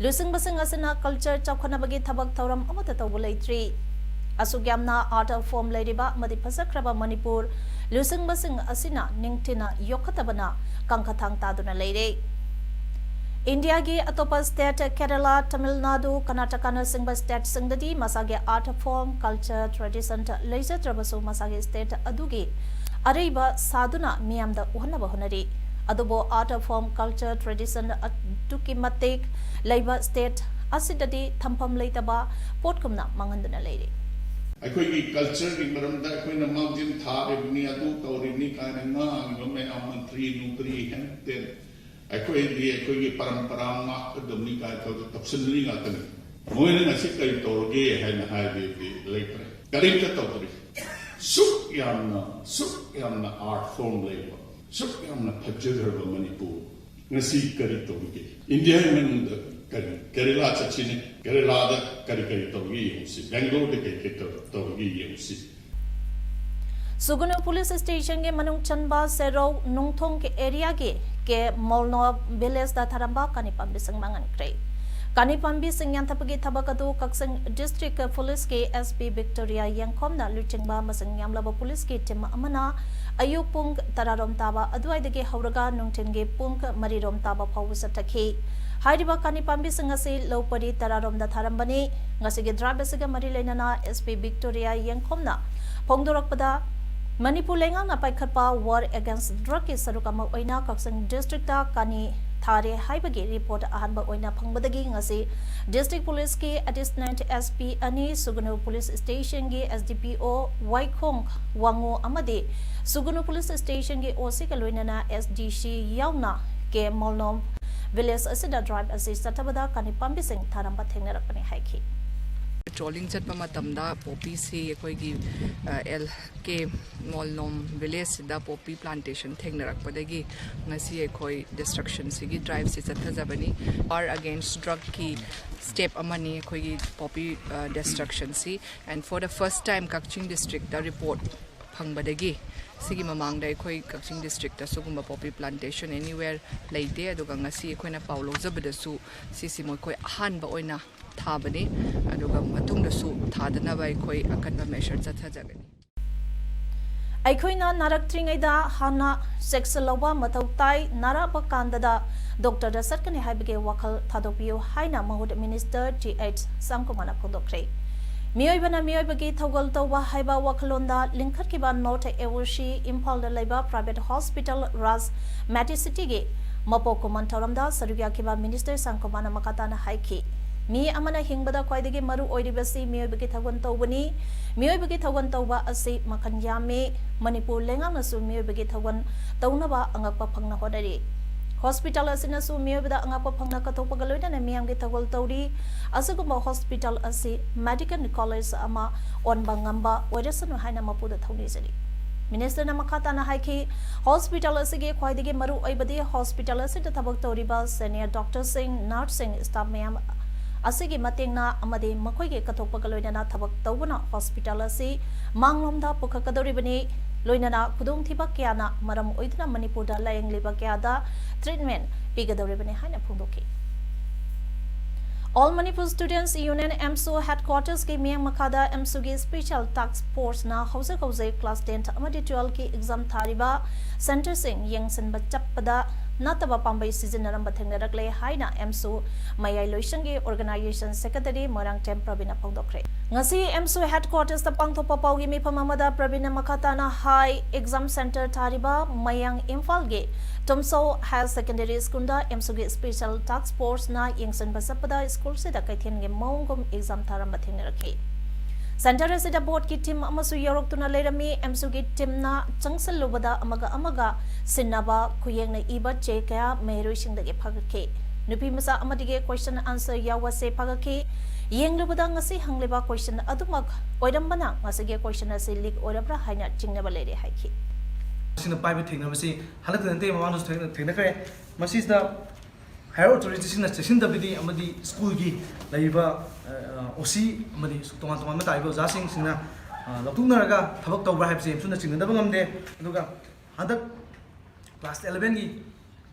ꯂꯨꯆꯤꯡꯕꯁꯤꯡ ꯑꯁꯤꯅ culture ꯆꯥꯎꯈꯠꯅꯕꯒꯤ ꯊꯕꯛ ꯊꯧꯔꯝ ꯑꯃꯠꯇ ꯇꯧꯕ ꯂꯩꯇ꯭ꯔꯤ꯫ ꯑꯁꯨꯛ ꯌꯥꯝꯅ art form ꯂꯩꯔꯤꯕ ꯑꯃꯗꯤ ꯐꯖꯈ꯭ꯔꯕ ꯃꯅꯤꯄꯨꯔ, ꯂꯨꯆꯤꯡꯕꯁꯤꯡ ꯑꯁꯤꯅ ꯅꯤꯡꯊꯤꯅ ꯌꯣꯛꯈꯠꯇꯕꯅ ꯀꯥꯡꯈꯊꯥꯡ ꯇꯥꯗꯨꯅ ꯂꯩꯔꯦ꯫ ꯏꯟꯗꯤꯌꯥꯒꯤ ꯑꯇꯣꯞꯄ state, ꯀꯦꯔꯂꯥ, ꯇꯥꯃꯤꯜ ꯅꯥꯗꯨ, ꯀꯔꯅꯥꯇꯀꯥꯅꯆꯤꯡꯕ stateꯁꯤꯡꯗꯗꯤ ꯃꯁꯥꯒꯤ art form, culture, tradition ꯂꯩꯖꯗ꯭ꯔꯕꯁꯨ ꯃꯁꯥꯒꯤ state ꯑꯗꯨꯒꯤ ꯑꯔꯩꯕ ꯁꯥꯗꯨꯅ ꯃꯤꯌꯥꯝꯗ ꯎꯍꯟꯅꯕ ꯍꯣꯠꯅꯔꯤ꯫ ꯑꯗꯨꯕꯨ art form, culture, tradition ꯑꯗꯨꯛꯀꯤ ꯃꯇꯤꯛ ꯂꯩꯕ state ꯑꯁꯤꯗꯗꯤ ꯊꯝꯐꯝ ꯂꯩꯇꯕ ꯄꯣꯠꯀꯨꯝꯅ ꯃꯥꯡꯍꯟꯗꯨꯅ ꯂꯩꯔꯤ꯫ ꯑꯩꯈꯣꯏꯒꯤ cultureꯒꯤ ꯃꯔꯝꯗ ꯑꯩꯈꯣꯏꯅ ꯃꯥꯡꯖꯤꯟ ꯊꯥꯔꯤꯕꯅꯤ, ꯑꯗꯨ ꯇꯧꯔꯤꯕꯅꯤ ꯀꯥꯏꯅ ꯉꯥꯡꯉꯤꯕ ꯃꯌꯥꯝ, ꯃꯟꯇ꯭ꯔꯤ ꯅꯨꯡꯇ꯭ꯔꯤ ꯍꯦꯟ ꯇꯦꯟ ꯑꯩꯈꯣꯏꯗꯤ ꯑꯩꯈꯣꯏꯒꯤ ꯄꯔꯝꯄꯔꯥ ꯉꯥꯛꯀꯗꯕꯅꯤ ꯀꯥꯏꯅ ꯇꯧꯗ ꯇꯧꯁꯤꯟꯕꯅꯤ ꯉꯥꯛꯇꯅꯤ꯫ ꯃꯣꯏꯅ ꯉꯁꯤ ꯀꯔꯤ ꯇꯧꯔꯒꯦ ꯍꯥꯏꯅ ꯍꯥꯏꯕꯗꯤ ꯂꯩꯇ꯭ꯔꯦ꯫ ꯀꯔꯤꯝꯇ ꯇꯧꯗ꯭ꯔꯤ꯫ ꯁꯨꯛ ꯌꯥꯝꯅ ꯁꯨꯛ ꯌꯥꯝꯅ art form ꯂꯩꯕ, ꯁꯨꯛ ꯌꯥꯝꯅ ꯐꯖꯈ꯭ꯔꯕ ꯃꯅꯤꯄꯨꯔ ꯉꯁꯤ ꯀꯔꯤ ꯇꯧꯔꯤꯒꯦ? ꯏꯟꯗꯤꯌꯥꯒꯤ ꯃꯅꯨꯡꯗ ꯀꯔꯤ, ꯀꯦꯔꯦꯂꯥ ꯆꯠꯁꯤꯅꯦ, ꯀꯦꯔꯦꯂꯥꯗ ꯀꯔꯤ ꯀꯔꯤ ꯇꯧꯔꯤꯒꯦ ꯌꯦꯡꯉꯨꯁꯤ, ꯕꯦꯡꯒ꯭ꯂꯣꯔꯗ ꯀꯔꯤ ꯀꯔꯤ ꯇꯧ- ꯇꯧꯔꯤꯒꯦ ꯌꯦꯡꯉꯨꯁꯤ꯫ ꯁꯨꯒꯨꯅꯨ ꯄꯨꯂꯤꯁ ꯁ꯭ꯇꯦꯁꯟꯒꯤ ꯃꯅꯨꯡ ꯆꯟꯕ ꯁꯦꯔꯧ ꯅꯨꯡꯊꯣꯡ ꯑꯦꯔꯤꯌꯥꯒꯤ ꯀꯦ ꯃꯣꯜꯅꯣ ꯚꯤꯂꯦꯖꯇ ꯊꯥꯔꯝꯕ ꯀꯥꯅꯤ ꯄꯥꯝꯕꯤꯁꯤꯡ ꯃꯥꯡꯍꯟꯈ꯭ꯔꯦ꯫ ꯀꯥꯅꯤ ꯄꯥꯝꯕꯤꯁꯤꯡ ꯌꯥꯟꯊꯠꯄꯒꯤ ꯊꯕꯛ ꯑꯗꯨ ꯀꯛꯆꯤꯡ ꯗꯤꯁꯇ꯭ꯔꯤꯛ ꯄꯨꯂꯤꯁꯀꯤ ꯑꯦꯁ ꯄꯤ ꯚꯤꯛꯇꯣꯔꯤꯌꯥ ꯌꯦꯡꯈꯣꯝꯅ ꯂꯨꯆꯤꯡꯕ ꯃꯁꯤꯡ ꯌꯥꯝꯂꯕ ꯄꯨꯂꯤꯁꯀꯤ ꯇꯤꯝ ꯑꯃꯅ ꯑꯌꯨꯛ ꯄꯨꯡ ꯇꯔꯥꯔꯣꯝ ꯇꯥꯕ ꯑꯗꯨꯋꯥꯏꯗꯒꯤ ꯍꯧꯔꯒ ꯅꯨꯡꯊꯤꯜꯒꯤ ꯄꯨꯡ ꯃꯔꯤꯔꯣꯝ ꯇꯥꯕ ꯐꯥꯎꯕ ꯆꯠꯊꯈꯤ꯫ ꯍꯥꯏꯔꯤꯕ ꯀꯥꯅꯤ ꯄꯥꯝꯕꯤꯁꯤꯡ ꯑꯁꯤ ꯂꯧ ꯄꯔꯤ ꯇꯔꯥꯔꯣꯝꯗ ꯊꯥꯔꯝꯕꯅꯤ꯫ ꯉꯁꯤꯒꯤ ꯗ꯭ꯔꯥꯏꯚ ꯑꯁꯤꯒ ꯃꯔꯤ ꯂꯩꯅꯅ ꯑꯦꯁ ꯄꯤ ꯚꯤꯛꯇꯣꯔꯤꯌꯥ ꯌꯦꯡꯈꯣꯝꯅ ꯐꯣꯡꯗꯣꯔꯛꯄꯗ, ꯃꯅꯤꯄꯨꯔ ꯂꯩꯉꯥꯛꯅ ꯄꯥꯏꯈꯠꯄ war against drugꯀꯤ ꯁꯔꯨꯛ ꯑꯃ ꯑꯣꯏꯅ ꯀꯛꯆꯤꯡ ꯗꯤꯁꯇ꯭ꯔꯤꯛꯇ ꯀꯥꯅꯤ ꯊꯥꯔꯦ ꯍꯥꯏꯕꯒꯤ ꯔꯤꯄꯣꯔꯠ ꯑꯍꯥꯟꯕ ꯑꯣꯏꯅ ꯐꯪꯕꯗꯒꯤ ꯉꯁꯤ ꯗꯤꯁꯇ꯭ꯔꯤꯛ ꯄꯨꯂꯤꯁꯀꯤ ꯑꯦꯗꯤꯁꯅꯦꯜ ꯑꯦꯁ ꯄꯤ ꯑꯅꯤ, ꯁꯨꯒꯅꯨ ꯄꯨꯂꯤꯁ ꯁ꯭ꯇꯦꯁꯟꯒꯤ ꯑꯦꯁ ꯗꯤ ꯄꯤ ꯑꯣ ꯋꯥꯏꯈꯣꯡ ꯋꯥꯉꯨ ꯑꯃꯗꯤ ꯁꯨꯒꯅꯨ ꯄꯨꯂꯤꯁ ꯁ꯭ꯇꯦꯁꯟꯒꯤ ꯑꯣ ꯁꯤꯒ ꯂꯣꯏꯅꯅ ꯑꯦꯁ ꯗꯤ ꯁꯤ ꯌꯥꯎꯅ ꯀꯦ ꯃꯣꯜꯅꯣꯝ ꯚꯤꯂꯦꯖ ꯑꯁꯤꯗ ꯗ꯭ꯔꯥꯏꯚ ꯑꯁꯤ ꯆꯠꯊꯕꯗ ꯀꯥꯅꯤ ꯄꯥꯝꯕꯤꯁꯤꯡ ꯊꯥꯔꯝꯕ ꯊꯦꯡꯅꯔꯛꯄꯅꯤ ꯍꯥꯏꯈꯤ꯫ ꯄꯦꯇ꯭ꯔꯣꯂꯤꯡ ꯆꯠꯄ ꯃꯇꯝꯗ ꯄꯣꯄꯤꯁꯤ ꯑꯩꯈꯣꯏꯒꯤ ꯑꯦꯜ ꯀꯦ ꯃꯣꯜꯅꯣꯝ ꯚꯤꯂꯦꯖꯁꯤꯗ ꯄꯣꯄꯤ ꯄ꯭ꯂꯥꯟꯇꯦꯁꯟ ꯊꯦꯡꯅꯔꯛꯄꯗꯒꯤ ꯉꯁꯤ ꯑꯩꯈꯣꯏ ꯗꯤꯁꯇ꯭ꯔꯛꯁꯟꯁꯤꯒꯤ ꯗ꯭ꯔꯥꯏꯚꯁꯤ ꯆꯠꯊꯖꯕꯅꯤ꯫ War against drugꯀꯤ ꯁ꯭ꯇꯦꯞ ꯑꯃꯅꯤ ꯑꯩꯈꯣꯏꯒꯤ ꯄꯣꯄꯤ ꯗꯤꯁꯇ꯭ꯔꯛꯁꯟꯁꯤ꯫ And for the first time Kakching district report ꯐꯪꯕꯗꯒꯤ, ꯁꯤꯒꯤ ꯃꯃꯥꯡꯗ ꯑꯩꯈꯣꯏ ꯀꯛꯆꯤꯡ ꯗꯤꯁꯇ꯭ꯔꯤꯛꯇ ꯁꯤꯒꯨꯝꯕ ꯄꯣꯄꯤ ꯄ꯭ꯂꯥꯟꯇꯦꯁꯟ ꯑꯦꯅꯤꯋꯦꯔ ꯂꯩꯇꯦ꯫ ꯑꯗꯨꯒ ꯉꯁꯤ ꯑꯩꯈꯣꯏꯅ ꯄꯥꯎ ꯂꯧꯖꯕꯗꯁꯨ ꯁꯤꯁꯤ ꯃꯈꯣꯏ ꯑꯍꯥꯟꯕ ꯑꯣꯏꯅ ꯊꯥꯕꯅꯤ꯫ ꯑꯗꯨꯒ ꯃꯇꯨꯡꯗꯁꯨ ꯊꯥꯗꯅꯕ ꯑꯩꯈꯣꯏ ꯑꯀꯟꯕ ꯃꯦꯁꯔ ꯆꯠꯊꯖꯒꯅꯤ꯫ ꯑꯩꯈꯣꯏꯅ ꯅꯥꯔꯛꯇ꯭ꯔꯤꯉꯩꯗ ꯍꯥꯟꯅ ꯆꯦꯛꯁꯤꯜꯍꯧꯕ ꯃꯊꯧ ꯇꯥꯏ꯫ ꯅꯥꯔꯛꯄ ꯀꯥꯟꯗꯗ ꯗꯣꯛꯇꯔꯗ ꯆꯠꯀꯅꯤ ꯍꯥꯏꯕꯒꯤ ꯋꯥꯈꯜ ꯊꯥꯗꯣꯛꯄꯤꯌꯨ ꯍꯥꯏꯅ ꯃꯍꯨꯠ ꯃꯤꯅꯤꯁꯇꯔ ꯇꯤ ꯑꯩꯆ ꯁ꯭ꯌꯥꯝꯀꯨꯃꯥꯔꯅ ꯐꯣꯡꯗꯣꯛꯈ꯭ꯔꯦ꯫ ꯃꯤꯑꯣꯏꯕꯅ ꯃꯤꯑꯣꯏꯕꯒꯤ ꯊꯧꯒꯜ ꯇꯧꯕ ꯍꯥꯏꯕ ꯋꯥꯈꯜꯂꯣꯟꯗ ꯂꯤꯡꯈꯠꯈꯤꯕ ꯅꯣꯔꯠ ꯑꯦ ꯑꯣ ꯁꯤ ꯏꯝꯐꯥꯜꯗ ꯂꯩꯕ ꯄ꯭ꯔꯥꯏꯚꯦꯠ ꯍꯣꯁꯄꯤꯇꯥꯜ ꯔꯥꯖ ꯃꯦꯇꯤꯁꯤꯇꯤꯒꯤ ꯃꯄꯣꯛ ꯀꯨꯝꯑꯣꯟ ꯊꯧꯔꯝꯗ ꯁꯔꯨꯛ ꯌꯥꯈꯤꯕ ꯃꯤꯅꯤꯁꯇꯔ ꯁ꯭ꯌꯥꯝꯀꯨꯃꯥꯔꯅ ꯃꯈꯥ ꯇꯥꯅ ꯍꯥꯏꯈꯤ꯫ ꯃꯤ ꯑꯃꯅ ꯍꯤꯡꯕꯗ ꯈ꯭ꯋꯥꯏꯗꯒꯤ ꯃꯔꯨ ꯑꯣꯏꯔꯤꯕꯁꯤ ꯃꯤꯑꯣꯏꯕꯒꯤ ꯊꯧꯒꯜ ꯇꯧꯕꯅꯤ꯫ ꯃꯤꯑꯣꯏꯕꯒꯤ ꯊꯧꯒꯜ ꯇꯧꯕ ꯑꯁꯤ ꯃꯈꯜ ꯌꯥꯝꯃꯤ꯫ ꯃꯅꯤꯄꯨꯔ ꯂꯩꯉꯥꯛꯅꯁꯨ ꯃꯤꯑꯣꯏꯕꯒꯤ ꯊꯧꯒꯜ ꯇꯧꯅꯕ ꯑꯉꯛꯄ ꯐꯪꯅ ꯍꯣꯠꯅꯔꯤ꯫ ꯍꯣꯁꯄꯤꯇꯥꯜ ꯑꯁꯤꯅꯁꯨ ꯃꯤꯑꯣꯏꯕꯗ ꯑꯉꯥꯛꯄ ꯐꯪꯅ ꯀꯠꯊꯣꯛꯄꯒ ꯂꯣꯏꯅꯅ ꯃꯤꯌꯥꯝꯒꯤ ꯊꯧꯒꯜ ꯇꯧꯔꯤ꯫ ꯑꯁꯤꯒꯨꯝꯕ ꯍꯣꯁꯄꯤꯇꯥꯜ ꯑꯁꯤ ꯃꯦꯗꯤꯀꯦꯜ ꯀꯣꯂꯦꯖ ꯑꯃ ꯑꯣꯟꯕ ꯉꯝꯕ ꯑꯣꯏꯔꯁꯅꯨ ꯍꯥꯏꯅ ꯃꯄꯨꯗ ꯊꯧꯅꯤꯖꯔꯤ꯫ ꯃꯤꯅꯤꯁꯇꯔꯅ ꯃꯈꯥ ꯇꯥꯅ ꯍꯥꯏꯈꯤ, ꯍꯣꯁꯄꯤꯇꯥꯜ ꯑꯁꯤꯒꯤ ꯈ꯭ꯋꯥꯏꯗꯒꯤ ꯃꯔꯨ ꯑꯣꯏꯕꯗꯤ ꯍꯣꯁꯄꯤꯇꯥꯜ ꯑꯁꯤꯗ ꯊꯕꯛ ꯇꯧꯔꯤꯕ ꯁꯦꯅꯤꯌꯔ ꯗꯣꯛꯇꯔꯁꯤꯡ, ꯅꯔꯁꯁꯤꯡ, ꯁ꯭ꯇꯥꯐ ꯃꯌꯥꯝ ꯑꯁꯤꯒꯤ ꯃꯇꯦꯡꯅ ꯑꯃꯗꯤ ꯃꯈꯣꯏꯒꯤ ꯀꯠꯊꯣꯛꯄꯒ ꯂꯣꯏꯅꯅ ꯊꯕꯛ ꯇꯧꯕꯅ ꯍꯣꯁꯄꯤꯇꯥꯜ ꯑꯁꯤ ꯃꯥꯡꯂꯣꯝꯗ ꯄꯨꯈꯠꯀꯗꯧꯔꯤꯕꯅꯤ꯫ ꯂꯣꯏꯅꯅ ꯈꯨꯗꯣꯡꯊꯤꯕ ꯀꯌꯥꯅ ꯃꯔꯝ ꯑꯣꯏꯗꯨꯅ ꯃꯅꯤꯄꯨꯔꯗ ꯂꯥꯌꯦꯡꯂꯤꯕ ꯀꯌꯥꯗ ꯇ꯭ꯔꯤꯠꯃꯦꯟ ꯄꯤꯒꯗꯧꯔꯤꯕꯅꯤ ꯍꯥꯏꯅ ꯐꯣꯡꯗꯣꯛꯈꯤ꯫ All Manipur Students Union ꯑꯦꯝꯁꯨ ꯍꯦꯗꯀ꯭ꯋꯥꯇꯔꯁꯀꯤ ꯃꯤꯠꯌꯦꯡ ꯃꯈꯥꯗ ꯑꯦꯝꯁꯨꯒꯤ ꯁ꯭ꯄꯦꯁꯤꯌꯦꯜ ꯇꯥꯛꯁ ꯐꯣꯔꯁꯅ ꯍꯧꯖꯤꯛ ꯍꯧꯖꯤꯛ ꯀ꯭ꯂꯥꯁ ꯇꯦꯟ ꯑꯃꯗꯤ ꯇꯨꯋꯦꯜꯐꯀꯤ ꯑꯦꯛꯖꯥꯝ ꯊꯥꯔꯤꯕ ꯁꯦꯟꯇꯔꯁꯤꯡ ꯌꯦꯡꯁꯤꯟꯕ ꯆꯠꯄꯗ ꯅꯠꯇꯕ ꯄꯥꯝꯕꯩ ꯁꯤꯖꯤꯟꯅꯔꯝꯕ ꯊꯦꯡꯅꯔꯛꯂꯦ ꯍꯥꯏꯅ ꯑꯦꯝꯁꯨ ꯃꯌꯥꯏ ꯂꯣꯏꯁꯪꯒꯤ ꯑꯣꯔꯒꯅꯥꯏꯖꯦꯁꯟ ꯁꯦꯀ꯭ꯔꯦꯇꯔꯤ ꯃꯣꯏꯔꯥꯡꯊꯦꯝ ꯄ꯭ꯔꯕꯤꯟꯅ ꯐꯣꯡꯗꯣꯛꯈ꯭ꯔꯦ꯫ ꯉꯁꯤ ꯑꯦꯝꯁꯨ ꯍꯦꯗꯀ꯭ꯋꯥꯇꯔꯁꯇ ꯄꯥꯡꯊꯣꯛꯄ ꯄꯥꯎꯒꯤ ꯃꯤꯐꯝ ꯑꯃꯗ ꯄ꯭ꯔꯕꯤꯟꯅ ꯃꯈꯥ ꯇꯥꯅ ꯍꯥꯏ, ꯑꯦꯛꯖꯥꯝ ꯁꯦꯟꯇꯔ ꯊꯥꯔꯤꯕ ꯃꯌꯥꯡ ꯏꯝꯐꯥꯜꯒꯤ ꯇꯨꯝꯁꯧ ꯍꯥꯌꯔ ꯁꯦꯀꯦꯟꯗꯔꯤ ꯁ꯭ꯀꯨꯜꯗ ꯑꯦꯝꯁꯨꯒꯤ ꯁ꯭ꯄꯦꯁꯤꯌꯦꯜ ꯇꯥꯛꯁ ꯐꯣꯔꯁꯅ ꯌꯦꯡꯁꯤꯟꯕ ꯆꯠꯄꯗ ꯁ꯭ꯀꯨꯜꯁꯤꯗ ꯀꯩꯊꯦꯜꯒꯤ ꯃꯑꯣꯡꯒꯨꯝ ꯑꯦꯛꯖꯥꯝ ꯊꯥꯔꯝꯕ ꯊꯦꯡꯅꯔꯛꯈꯤ꯫ ꯁꯦꯟꯇꯔ ꯑꯁꯤꯗ ꯕꯣꯔꯗꯀꯤ ꯇꯤꯝ ꯑꯃꯁꯨ ꯌꯥꯎꯔꯛꯇꯨꯅ ꯂꯩꯔꯝꯃꯤ꯫ ꯑꯦꯝꯁꯨꯒꯤ ꯇꯤꯝꯅ ꯆꯪꯁꯤꯜꯂꯨꯕꯗ ꯑꯃꯒ ꯑꯃꯒ ꯁꯤꯟꯅꯕ, ꯈꯨꯌꯦꯡꯅ ꯏꯕ ꯆꯦ ꯀꯌꯥ ꯃꯍꯩꯔꯣꯏꯁꯤꯡꯗꯒꯤ ꯐꯥꯒꯠꯈꯤ꯫ ꯅꯨꯄꯤ ꯃꯆꯥ ꯑꯃꯗꯒꯤ ꯀꯣꯏꯁꯟ ꯑꯟꯁꯔ ꯌꯥꯎꯕꯁꯦ ꯐꯥꯒꯠꯈꯤ꯫ ꯌꯦꯡꯂꯨꯕꯗ ꯉꯁꯤ ꯍꯪꯂꯤꯕ ꯀꯣꯏꯁꯟ ꯑꯗꯨꯃꯛ ꯑꯣꯏꯔꯝꯕꯅ ꯉꯁꯤꯒꯤ ꯀꯣꯏꯁꯟ ꯑꯁꯤ ꯂꯤꯛ ꯑꯣꯏꯔꯕ꯭ꯔꯥ ꯍꯥꯏꯅ ꯆꯤꯡꯅꯕ ꯂꯩꯔꯦ ꯍꯥꯏꯈꯤ꯫ ꯁꯤꯅ ꯄꯥꯏꯕ ꯊꯦꯡꯅꯕꯁꯤ ꯍꯟꯗꯛꯇ ꯅꯠꯇꯦ, ꯃꯃꯥꯡꯗꯁꯨ ꯊꯦꯡꯅ-, ꯊꯦꯡꯅꯈ꯭ꯔꯦ꯫ ꯃꯁꯤꯁꯤꯗ ꯍꯥꯌꯔ ꯑꯣꯊꯣꯔꯤꯇꯤꯁꯤꯡꯅ ꯆꯦꯛꯁꯤꯟꯗꯕꯤꯗꯤ ꯑꯃꯗꯤ ꯁ꯭ꯀꯨꯜꯒꯤ ꯂꯩꯔꯤꯕ, ꯑ, ꯑꯣ ꯁꯤ ꯑꯃꯗꯤ ꯇꯣꯉꯥꯟ ꯇꯣꯉꯥꯟꯕ ꯇꯥꯔꯤꯕ ꯑꯣꯖꯥꯁꯤꯡꯁꯤꯅ, ꯑ, ꯂꯧꯊꯣꯛꯅꯔꯒ ꯊꯕꯛ ꯇꯧꯕ꯭ꯔꯥ ꯍꯥꯏꯕꯁꯤ ꯑꯦꯝꯁꯨꯅ ꯆꯤꯡꯅꯗꯕ ꯉꯝꯗꯦ꯫ ꯑꯗꯨꯒ ꯍꯟꯗꯛ ꯀ꯭ꯂꯥꯁ ꯑꯦꯂꯚꯦꯟꯒꯤ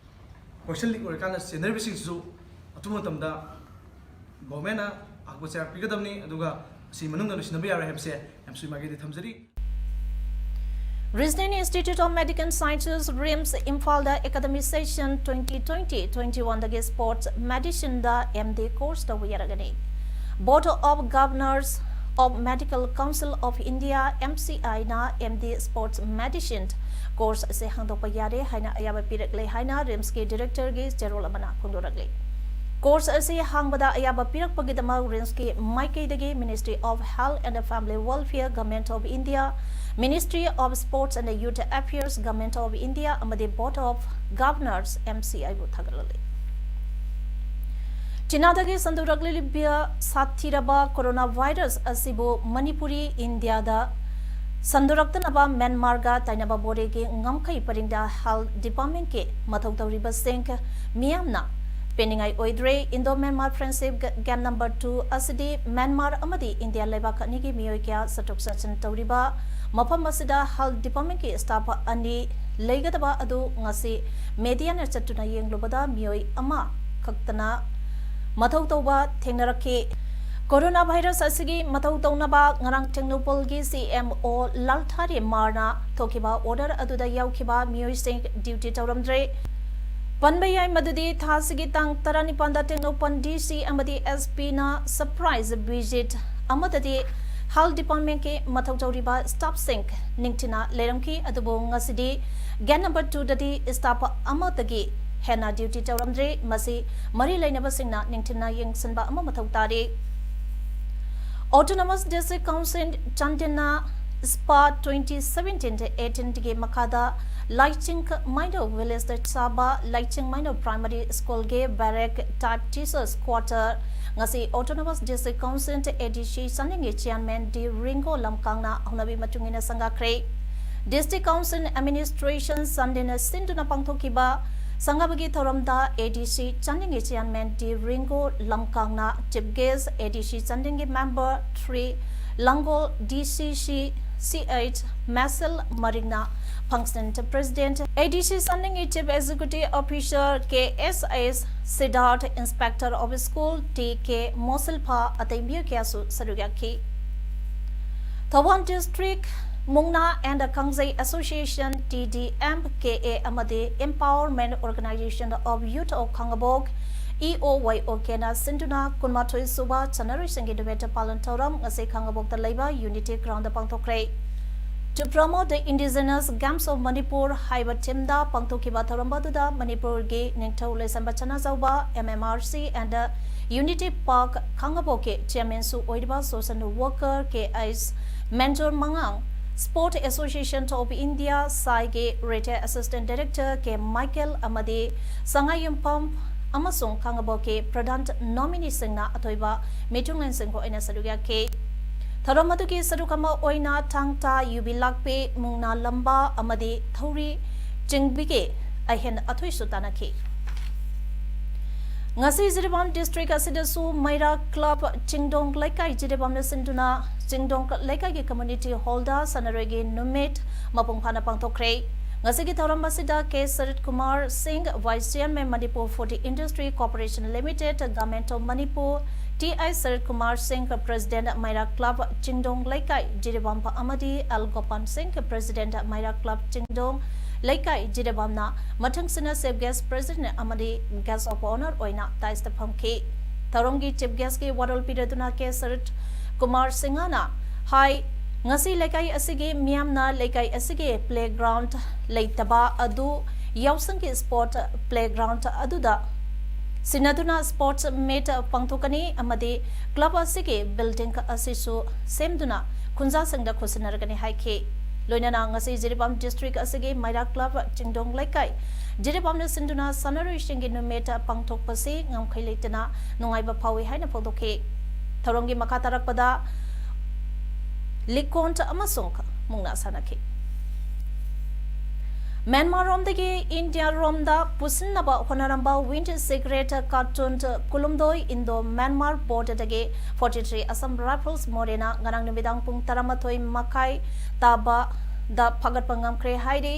ꯀꯣꯏꯁꯟ ꯂꯤꯛ ꯑꯣꯏꯔꯀꯥꯟꯗ ꯆꯦꯟꯅꯔꯤꯕꯁꯤꯡꯁꯤꯁꯨ ꯑꯊꯨꯕ ꯃꯇꯝꯗ ꯒꯣꯔꯃꯦꯟꯅ ꯑꯀꯨꯞꯄ ꯆꯩꯔꯥꯛ ꯄꯤꯒꯗꯕꯅꯤ, ꯑꯗꯨꯒ ꯃꯁꯤ ꯃꯅꯨꯡꯗ ꯂꯣꯏꯁꯤꯟꯅꯕ ꯌꯥꯔꯣꯏ ꯍꯥꯏꯕꯁꯦ ꯑꯦꯝꯁꯨꯒꯤ ꯃꯥꯏꯀꯩꯗꯒꯤ ꯊꯝꯖꯔꯤ꯫ Regional Institute of Medical Sciences, RIMS, ꯏꯝꯐꯥꯜꯗ academic session twenty twenty twenty-one ꯗꯒꯤ sports medicineꯗ M D course ꯇꯧꯕ ꯌꯥꯔꯒꯅꯤ꯫ Board of Governors of Medical Council of India, M C I ꯅ M D sports medicine course ꯑꯁꯤ ꯍꯥꯡꯗꯣꯛꯄ ꯌꯥꯔꯦ ꯍꯥꯏꯅ ꯑꯌꯥꯕ ꯄꯤꯔꯛꯂꯦ ꯍꯥꯏꯅ ꯔꯤꯝꯁꯀꯤ directorꯒꯤ ꯆꯦꯔꯣꯜ ꯑꯃꯅ ꯐꯣꯡꯗꯣꯔꯛꯂꯤ꯫ Course ꯑꯁꯤ ꯍꯥꯡꯕꯗ ꯑꯌꯥꯕ ꯄꯤꯔꯛꯄꯒꯤꯗꯃꯛ RIMSꯀꯤ ꯃꯥꯏꯀꯩꯗꯒꯤ Ministry of Health and Family Welfare, Government of India, Ministry of Sports and Youth Affairs, Government of India ꯑꯃꯗꯤ Board of Governors, MCIꯕꯨ ꯊꯥꯒꯠꯂꯤ꯫ ꯆꯤꯅꯥꯗꯒꯤ ꯁꯟꯗꯣꯔꯛꯂꯤꯕ ꯁꯥꯊꯤꯔꯕ coronavirus ꯑꯁꯤꯕꯨ ꯃꯅꯤꯄꯨꯔꯤ ꯏꯟꯗꯤꯌꯥꯗ ꯁꯟꯗꯣꯔꯛꯇꯅꯕ ꯃ꯭ꯌꯥꯟꯃꯥꯔꯒ ꯇꯥꯏꯅꯕ ꯕꯣꯔꯦꯒꯤ ꯉꯝꯈꯩ ꯄꯔꯤꯡꯗ Health Departmentꯀꯤ ꯃꯊꯧ ꯇꯧꯔꯤꯕꯁꯤꯡ ꯃꯤꯌꯥꯝꯅ ꯄꯦꯟꯅꯤꯡꯉꯥꯏ ꯑꯣꯏꯗ꯭ꯔꯦ꯫ Indo Myanmar Friendship Gap Number Two ꯑꯁꯤꯗꯤ ꯃ꯭ꯌꯥꯟꯃꯥꯔ ꯑꯃꯗꯤ ꯏꯟꯗꯤꯌꯥ ꯂꯩꯕꯥꯛ ꯑꯅꯤꯒꯤ ꯃꯤꯑꯣꯏ ꯀꯌꯥ ꯆꯠꯊꯣꯛ ꯆꯠꯁꯤꯟ ꯇꯧꯔꯤꯕ ꯃꯐꯝ ꯑꯁꯤꯗ Health Departmentꯀꯤ staff ꯑꯅꯤ ꯂꯩꯒꯗꯕ ꯑꯗꯨ ꯉꯁꯤ mediaꯅ ꯆꯠꯇꯨꯅ ꯌꯦꯡꯂꯨꯕꯗ ꯃꯤꯑꯣꯏ ꯑꯃ ꯈꯛꯇꯅ ꯃꯊꯧ ꯇꯧꯕ ꯊꯦꯡꯅꯔꯛꯈꯤ꯫ Coronavirus ꯑꯁꯤꯒꯤ ꯃꯊꯧ ꯇꯧꯅꯕ ꯉꯔꯥꯡ ꯇꯦꯡꯅꯧꯄꯜꯒꯤ CMO ꯂꯥꯜꯊꯥꯔꯦꯝꯃꯥꯔꯅ ꯊꯣꯛꯈꯤꯕ order ꯑꯗꯨꯗ ꯌꯥꯎꯈꯤꯕ ꯃꯤꯑꯣꯏꯁꯤꯡ duty ꯇꯧꯔꯝꯗ꯭ꯔꯦ꯫ ꯄꯟꯕ ꯌꯥꯏ ꯃꯗꯨꯗꯤ ꯊꯥ ꯑꯁꯤꯒꯤ ꯇꯥꯡ ꯇꯔꯥꯅꯤꯄꯥꯟꯗ ꯇꯦꯡꯅꯧꯄꯜ DC ꯑꯃꯗꯤ SPꯅ surprise visit ꯑꯃꯗꯗꯤ Health Departmentꯀꯤ ꯃꯊꯧ ꯇꯧꯔꯤꯕ staffꯁꯤꯡ ꯅꯤꯡꯊꯤꯅ ꯂꯩꯔꯝꯈꯤ꯫ ꯑꯗꯨꯕꯨ ꯉꯁꯤꯗꯤ gate number twoꯗꯗꯤ staff ꯑꯃꯗꯒꯤ ꯍꯦꯟꯅ duty ꯇꯧꯔꯝꯗ꯭ꯔꯦ꯫ ꯃꯁꯤ ꯃꯔꯤ ꯂꯩꯅꯕꯁꯤꯡꯅ ꯅꯤꯡꯊꯤꯅ ꯌꯦꯡꯁꯤꯟꯕ ꯑꯃ ꯃꯊꯧ ꯇꯥꯔꯤ꯫ Autonomous District Council ꯆꯥꯟꯗꯦꯜꯅ SPA twenty seventeen eighteen ꯒꯤ ꯃꯈꯥꯗ ꯂꯥꯏꯆꯤꯡ ꯃꯥꯏꯅꯧ villageꯇ ꯁꯥꯕ ꯂꯥꯏꯆꯤꯡ ꯃꯥꯏꯅꯧ primary schoolꯒꯤ barrack type teachers quarter ꯉꯁꯤ Autonomous District Council, ADC, ꯆꯥꯟꯗꯦꯜꯒꯤ chairman ꯗꯤ ꯔꯤꯡꯒꯣ ꯂꯝꯀꯥꯡꯅ ꯍꯧꯅꯕꯤ ꯃꯇꯨꯡ ꯏꯟꯅ ꯁꯪꯒꯥꯈ꯭ꯔꯦ꯫ District Council Administration ꯆꯥꯟꯗꯦꯜꯅ ꯁꯤꯟꯗꯨꯅ ꯄꯥꯡꯊꯣꯛꯈꯤꯕ ꯁꯪꯒꯥꯕꯒꯤ ꯊꯧꯔꯝꯗ ADC ꯆꯥꯟꯗꯦꯜꯒꯤ chairman ꯗꯤ ꯔꯤꯡꯒꯣ ꯂꯝꯀꯥꯡꯅ chief guest, ADC ꯆꯥꯟꯗꯦꯜꯒꯤ member three Langol, DCC CH Mesel ꯃꯔꯤꯡꯅ functional president, ADC ꯆꯥꯟꯗꯦꯜꯒꯤ chief executive officer K S S Siddharth, inspector of school T K Mosilpha, ꯑꯇꯩ ꯃꯤꯑꯣꯏ ꯀꯌꯥꯁꯨ ꯁꯔꯨꯛ ꯌꯥꯈꯤ꯫ Thoubal District Mukna and Kangjei Association, TDMKA, ꯑꯃꯗꯤ Empowerment Organization of Youth of ꯈꯥꯡꯉꯕꯣꯛ, EOYOKꯅ ꯁꯤꯟꯗꯨꯅ ꯀꯨꯟꯃꯥꯊꯣꯏ ꯁꯨꯕ ꯆꯠꯅꯔꯣꯏꯁꯤꯡꯒꯤ ꯅꯨꯃꯤꯠ ꯄꯥꯂꯟ ꯊꯧꯔꯝ ꯉꯁꯤ ꯈꯥꯡꯉꯕꯣꯛꯇ ꯂꯩꯕ Unity Groundꯗ ꯄꯥꯡꯊꯣꯛꯈ꯭ꯔꯦ꯫ To promote the Indigenous Games of Manipur ꯍꯥꯏꯕ theme ꯗ ꯄꯥꯡꯊꯣꯛꯈꯤꯕ ꯊꯧꯔꯝ ꯑꯗꯨꯗ ꯃꯅꯤꯄꯨꯔꯒꯤ ꯅꯤꯡꯊꯧ ꯂꯩꯁꯦꯝꯕ ꯁꯅꯥꯖꯥꯎꯕ, M M R C and Unity Park ꯈꯥꯡꯉꯕꯣꯛꯀꯤ chairman ꯁꯨ ꯑꯣꯏꯔꯤꯕ social worker K H ꯃꯦꯟꯖꯣꯔ ꯃꯉꯥꯡ, Sport Association of India, ꯁꯥꯏꯒꯤ retired assistant director K Michael ꯑꯃꯗꯤ ꯁꯉꯥꯏꯌꯨꯝꯐꯝ ꯑꯃꯁꯨꯡ ꯈꯥꯡꯉꯕꯣꯛꯀꯤ ꯄ꯭ꯔꯙꯥꯟ ꯅꯣꯃꯤꯅꯤꯁꯤꯡꯅ ꯑꯊꯣꯏꯕ ꯃꯤꯊꯨꯡꯂꯦꯟꯁꯤꯡꯕꯨ ꯑꯣꯏꯅ ꯁꯔꯨꯛ ꯌꯥꯈꯤ꯫ ꯊꯧꯔꯝ ꯑꯗꯨꯒꯤ ꯁꯔꯨꯛ ꯑꯃ ꯑꯣꯏꯅ ꯊꯥꯡ ꯇꯥ, ꯌꯨꯕꯤ ꯂꯥꯛꯄꯤ, ꯃꯨꯛꯅꯥ ꯂꯝꯕꯥ ꯑꯃꯗꯤ ꯊꯧꯔꯤ ꯆꯤꯡꯕꯤꯒꯤ ꯑꯍꯦꯟ ꯑꯊꯣꯏꯁꯨ ꯇꯥꯟꯅꯈꯤ꯫ ꯉꯁꯤ ꯖꯤꯔꯤꯕꯥꯝ district ꯑꯁꯤꯗꯁꯨ ꯃꯩꯔꯥ club ꯆꯤꯡꯗꯣꯡ ꯂꯩꯀꯥꯏ ꯖꯤꯔꯤꯕꯥꯝꯅ ꯁꯤꯟꯗꯨꯅ ꯆꯤꯡꯗꯣꯡ ꯂꯩꯀꯥꯏꯒꯤ community hall ꯗ ꯁꯥꯟꯅꯔꯣꯏꯒꯤ ꯅꯨꯃꯤꯠ ꯃꯄꯨꯡ ꯐꯥꯅ ꯄꯥꯡꯊꯣꯛꯈ꯭ꯔꯦ꯫ ꯉꯁꯤꯒꯤ ꯊꯧꯔꯝ ꯑꯁꯤꯗ K ꯁꯔꯠ ꯀꯨꯃꯥꯔ ꯁꯤꯡ, Vice Chairman Manipur Forty Industry Corporation Limited, Government of Manipur, T I ꯁꯔꯠ ꯀꯨꯃꯥꯔ ꯁꯤꯡ, President ꯃꯩꯔꯥ club ꯆꯤꯡꯗꯣꯡ ꯂꯩꯀꯥꯏ ꯖꯤꯔꯤꯕꯥꯝ ꯑꯃꯗꯤ L ꯒꯣꯄꯥꯜ ꯁꯤꯡ, President ꯃꯩꯔꯥ club ꯆꯤꯡꯗꯣꯡ ꯂꯩꯀꯥꯏ ꯖꯤꯔꯤꯕꯥꯝꯅ ꯃꯊꯪꯁꯤꯅ chief guest president ꯑꯃꯗꯤ guest of honour ꯑꯣꯏꯅ dais ꯇ ꯐꯝꯈꯤ꯫ ꯊꯧꯔꯝꯒꯤ chief guest ꯀꯤ ꯋꯥꯔꯣꯜ ꯄꯤꯔꯗꯨꯅ K ꯁꯔꯠ ꯀꯨꯃꯥꯔ ꯁꯤꯡꯍꯅ ꯍꯥꯏ, ꯉꯁꯤ ꯂꯩꯀꯥꯏ ꯑꯁꯤꯒꯤ ꯃꯤꯌꯥꯝꯅ ꯂꯩꯀꯥꯏ ꯑꯁꯤꯒꯤ playground ꯂꯩꯇꯕ ꯑꯗꯨ ꯌꯥꯎꯁꯪꯒꯤ sport playground ꯑꯗꯨꯗ ꯁꯤꯟꯅꯗꯨꯅ sports meet ꯄꯥꯡꯊꯣꯛꯀꯅꯤ ꯑꯃꯗꯤ club ꯑꯁꯤꯒꯤ building ꯑꯁꯤꯁꯨ ꯁꯦꯝꯗꯨꯅ ꯈꯨꯟꯖꯥꯁꯤꯡꯗ ꯈꯨꯠꯁꯤꯟꯅꯔꯒꯅꯤ ꯍꯥꯏꯈꯤ꯫ ꯂꯣꯏꯅꯅ ꯉꯁꯤ ꯖꯤꯔꯤꯕꯥꯝ district ꯑꯁꯤꯒꯤ ꯃꯩꯔꯥ club ꯆꯤꯡꯗꯣꯡ ꯂꯩꯀꯥꯏ ꯖꯤꯔꯤꯕꯥꯝꯅ ꯁꯤꯟꯗꯨꯅ ꯁꯥꯟꯅꯔꯣꯏꯁꯤꯡꯒꯤ ꯅꯨꯃꯤꯠ ꯄꯥꯡꯊꯣꯛꯄꯁꯤ ꯉꯝꯈꯩ ꯂꯩꯇꯅ ꯅꯨꯡꯉꯥꯏꯕ ꯐꯥꯎꯏ ꯍꯥꯏꯅ ꯐꯣꯡꯗꯣꯛꯈꯤ꯫ ꯊꯧꯔꯝꯒꯤ ꯃꯈꯥ ꯇꯥꯔꯛꯄꯗ ꯂꯤꯀꯣꯟ ꯑꯃꯁꯨꯡ ꯃꯨꯛꯅꯥ ꯁꯥꯟꯅꯈꯤ꯫ ꯃ꯭ꯌꯥꯟꯃꯥꯔ ꯔꯣꯝꯗꯒꯤ ꯏꯟꯗꯤꯌꯥ ꯔꯣꯝꯗ ꯄꯨꯁꯤꯟꯅꯕ ꯍꯣꯠꯅꯔꯝꯕ wind cigarette carton ꯀꯨꯟꯍꯨꯝꯗꯣꯏ Indo Myanmar Border ꯗꯒꯤ forty three Assam Rifles ꯃꯣꯔꯦꯅ ꯉꯔꯥꯡ ꯅꯨꯃꯤꯗꯥꯡ ꯄꯨꯡ ꯇꯔꯥꯃꯥꯊꯣꯏ ꯃꯈꯥꯏ ꯇꯥꯕꯗ ꯐꯥꯒꯠꯄ ꯉꯝꯈ꯭ꯔꯦ ꯍꯥꯏꯔꯤ꯫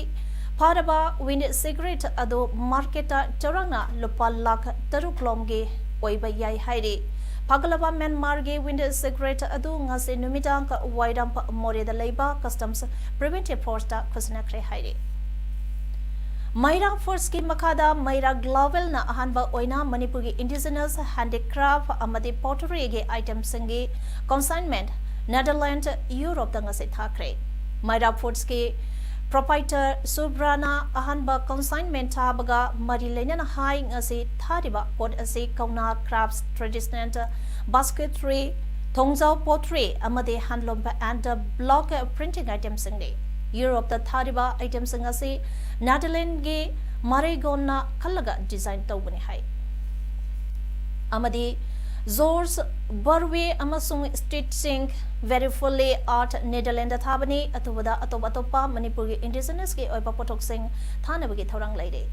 ꯐꯥꯔꯕ wind cigarette ꯑꯗꯨ market ꯇ ꯆꯥꯎꯔꯥꯛꯅ ꯂꯨꯄꯥ ꯂꯥꯈ ꯇꯔꯨꯛ ꯂꯣꯝꯒꯤ ꯑꯣꯏꯕ ꯌꯥꯏ ꯍꯥꯏꯔꯤ꯫ ꯐꯥꯒꯠꯂꯕ ꯃ꯭ꯌꯥꯟꯃꯥꯔꯒꯤ wind cigarette ꯑꯗꯨ ꯉꯁꯤ ꯅꯨꯃꯤꯗꯥꯡ ꯋꯥꯏꯔꯝ ꯃꯣꯔꯦꯗ ꯂꯩꯕ Customs Preventive Force ꯇ ꯈꯨꯠꯁꯤꯟꯅꯈ꯭ꯔꯦ ꯍꯥꯏꯔꯤ꯫ ꯃꯩꯔꯥ Force ꯀꯤ ꯃꯈꯥꯗ ꯃꯩꯔꯥ Global ꯅ ꯑꯍꯥꯟꯕ ꯑꯣꯏꯅ ꯃꯅꯤꯄꯨꯔꯒꯤ indigenous handicraft ꯑꯃꯗꯤ pottery ꯒꯤ item ꯁꯤꯡꯒꯤ consignment Netherlands, Europe ꯇ ꯉꯁꯤ ꯊꯥꯈ꯭ꯔꯦ꯫ Myra Foods ꯀꯤ proprietor ꯁꯨꯕ꯭ꯔꯥꯅ ꯑꯍꯥꯟꯕ consignment ꯊꯥꯕꯒ ꯃꯔꯤ ꯂꯩꯅꯅ ꯍꯥꯏ, ꯉꯁꯤ ꯊꯥꯔꯤꯕ ꯄꯣꯠ ꯑꯁꯤ ꯀꯧꯅꯥ crafts, traditional basketry, ꯊꯣꯡꯖꯥꯎ pottery ꯑꯃꯗꯤ handloom and block printing itemꯁꯤꯡꯅꯤ꯫ ꯌꯨꯔꯣꯞꯇ ꯊꯥꯔꯤꯕ itemꯁꯤꯡ ꯑꯁꯤ ꯅꯦꯗꯔꯂꯦꯟꯒꯤ ꯃꯥꯔꯦꯒꯣꯟꯅ ꯈꯜꯂꯒ design ꯇꯧꯕꯅꯤ ꯍꯥꯏ꯫ ꯑꯃꯗꯤ ꯖꯣꯔꯖ ꯕꯔꯋꯦ ꯑꯃꯁꯨꯡ ꯁ꯭ꯇꯤꯠꯁꯤꯡ ꯕꯦꯔꯤꯐꯨꯂꯤ ꯑꯥꯔꯠ ꯅꯦꯗꯔꯂꯦꯟꯗ ꯊꯥꯕꯅꯤ꯫ ꯑꯊꯨꯕꯗ ꯑꯇꯣꯞ ꯑꯇꯣꯞꯄ ꯃꯅꯤꯄꯨꯔꯒꯤ indigenous ꯀꯤ ꯑꯣꯏꯕ ꯄꯣꯠꯊꯣꯛꯁꯤꯡ ꯊꯥꯅꯕꯒꯤ ꯊꯧꯔꯥꯡ ꯂꯩꯔꯤ꯫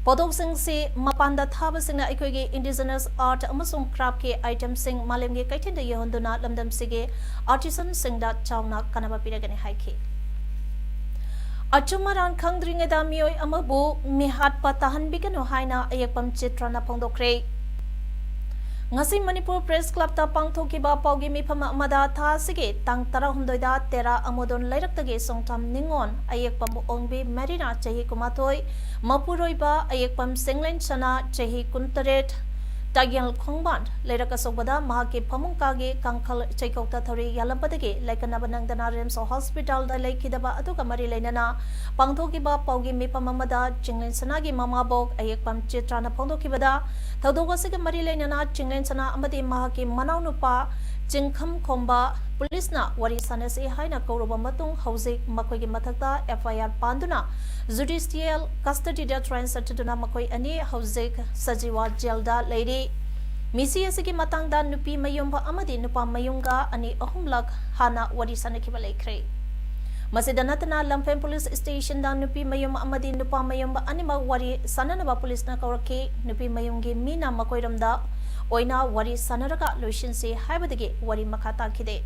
ꯄꯣꯠꯊꯣꯛꯁꯤꯡꯁꯤ ꯃꯄꯥꯟꯗ ꯊꯥꯕꯁꯤꯡꯅ ꯑꯩꯈꯣꯏꯒꯤ indigenous art ꯑꯃꯁꯨꯡ craft ꯀꯤ itemꯁꯤꯡ ꯃꯥꯂꯦꯝꯒꯤ ꯀꯩꯊꯦꯜꯗ ꯌꯧꯍꯟꯗꯨꯅ ꯂꯝꯗꯝꯁꯤꯒꯤ artisanꯁꯤꯡꯗ ꯆꯥꯎꯅ ꯀꯥꯟꯅꯕ ꯄꯤꯔꯒꯅꯤ ꯍꯥꯏꯈꯤ꯫ ꯑꯆꯨꯝ ꯑꯔꯥꯟ ꯈꯪꯗ꯭ꯔꯤꯉꯩꯗ ꯃꯤꯑꯣꯏ ꯑꯃꯕꯨ ꯃꯤꯍꯥꯠꯄ ꯇꯥꯍꯟꯕꯤꯒꯅꯨ ꯍꯥꯏꯅ ꯑꯌꯦꯛꯄꯝ ꯆꯤꯇ꯭ꯔꯅ ꯐꯣꯡꯗꯣꯛꯈ꯭ꯔꯦ꯫ ꯉꯁꯤ ꯃꯅꯤꯄꯨꯔ Press Clubꯇ ꯄꯥꯡꯊꯣꯛꯈꯤꯕ ꯄꯥꯎꯒꯤ ꯃꯤꯐꯝ ꯑꯃꯗ ꯊꯥ ꯑꯁꯤꯒꯤ ꯇꯥꯡ ꯇꯔꯥꯍꯨꯝꯗꯣꯏꯗ ꯇꯦꯔꯥ ꯑꯃꯣꯗꯣꯟ ꯂꯩꯔꯛꯇꯒꯤ ꯁꯣꯡꯊꯥꯝ ꯅꯤꯉꯣꯟ, ꯑꯌꯦꯛꯄꯝ ꯑꯣꯡꯕꯤ ꯃꯦꯔꯤꯅꯥ ꯆꯍꯤ ꯀꯨꯟꯃꯥꯊꯣꯏ, ꯃꯄꯨꯔꯣꯏꯕ ꯑꯌꯦꯛꯄꯝ ꯁꯦꯡꯂꯦꯟ ꯁꯅꯥ ꯆꯍꯤ ꯀꯨꯟꯇꯔꯦꯠ, ꯇꯥꯒꯦꯜ ꯈꯣꯡꯕꯥꯟ ꯂꯩꯔꯛ ꯑꯆꯧꯕꯗ ꯃꯍꯥꯛꯀꯤ ꯐꯃꯨꯡ ꯀꯥꯒꯤ ꯀꯥꯡꯈꯜ ꯆꯩꯀꯣꯛꯇ ꯊꯧꯔꯤ ꯌꯥꯜꯂꯝꯕꯗꯒꯤ ꯂꯥꯏꯀꯠꯅꯕ ꯅꯪꯗꯅ ꯔꯤꯝꯁ ꯍꯣꯁꯄꯤꯇꯥꯜꯗ ꯂꯩꯈꯤꯗꯕ ꯑꯗꯨꯒ ꯃꯔꯤ ꯂꯩꯅꯅ ꯄꯥꯡꯊꯣꯛꯈꯤꯕ ꯄꯥꯎꯒꯤ ꯃꯤꯐꯝ ꯑꯃꯗ ꯆꯤꯡꯂꯦꯟ ꯁꯅꯥꯒꯤ ꯃꯃꯥꯕꯣꯛ ꯑꯌꯦꯛꯄꯝ ꯆꯤꯇ꯭ꯔꯥꯅ ꯐꯣꯡꯗꯣꯛꯈꯤꯕꯗ, ꯊꯧꯗꯣꯛ ꯑꯁꯤꯒ ꯃꯔꯤ ꯂꯩꯅꯅ ꯆꯤꯡꯂꯦꯟ ꯁꯅꯥ ꯑꯃꯗꯤ ꯃꯍꯥꯛꯀꯤ ꯃꯅꯥꯎꯅꯨꯄꯥ ꯆꯤꯡꯈꯝ ꯈꯣꯝꯕ ꯄꯨꯂꯤꯁꯅ ꯋꯥꯔꯤ ꯁꯥꯟꯅꯁꯤ ꯍꯥꯏꯅ ꯀꯧꯔꯨꯕ ꯃꯇꯨꯡ ꯍꯧꯖꯤꯛ ꯃꯈꯣꯏꯒꯤ ꯃꯊꯛꯇ F I R ꯄꯥꯟꯗꯨꯅ judicial custodyꯗ transfer ꯆꯠꯊꯗꯨꯅ ꯃꯈꯣꯏ ꯑꯅꯤ ꯍꯧꯖꯤꯛ ꯁꯖꯤꯋꯥ ꯖꯦꯜꯗ ꯂꯩꯔꯤ꯫ ꯃꯤꯁꯤ ꯑꯁꯤꯒꯤ ꯃꯇꯥꯡꯗ ꯅꯨꯄꯤ ꯃꯌꯨꯝ ꯑꯃꯗꯤ ꯅꯨꯄꯥ ꯃꯌꯨꯝꯒ ꯑꯅꯤ ꯑꯍꯨꯝꯂꯛ ꯍꯥꯟꯅ ꯋꯥꯔꯤ ꯁꯥꯟꯅꯈꯤꯕ ꯂꯩꯈ꯭ꯔꯦ꯫ ꯃꯁꯤꯗ ꯅꯠꯇꯅ ꯂꯝꯐꯦꯜ ꯄꯨꯂꯤꯁ ꯁ꯭ꯇꯦꯁꯟꯗ ꯅꯨꯄꯤ ꯃꯌꯨꯝ ꯑꯃꯗꯤ ꯅꯨꯄꯥ ꯃꯌꯨꯝ ꯑꯅꯤꯃꯛ ꯋꯥꯔꯤ ꯁꯥꯟꯅꯅꯕ ꯄꯨꯂꯤꯁꯅ ꯀꯧꯔꯛꯈꯤ꯫ ꯅꯨꯄꯤ ꯃꯌꯨꯝꯒꯤ ꯃꯤꯅ ꯃꯈꯣꯏꯔꯣꯝꯗ ꯑꯣꯏꯅ ꯋꯥꯔꯤ ꯁꯥꯟꯅꯔꯒ ꯂꯣꯏꯁꯤꯟꯁꯤ ꯍꯥꯏꯕꯗꯒꯤ ꯋꯥꯔꯤ ꯃꯈꯥ ꯇꯥꯈꯤꯗꯦ꯫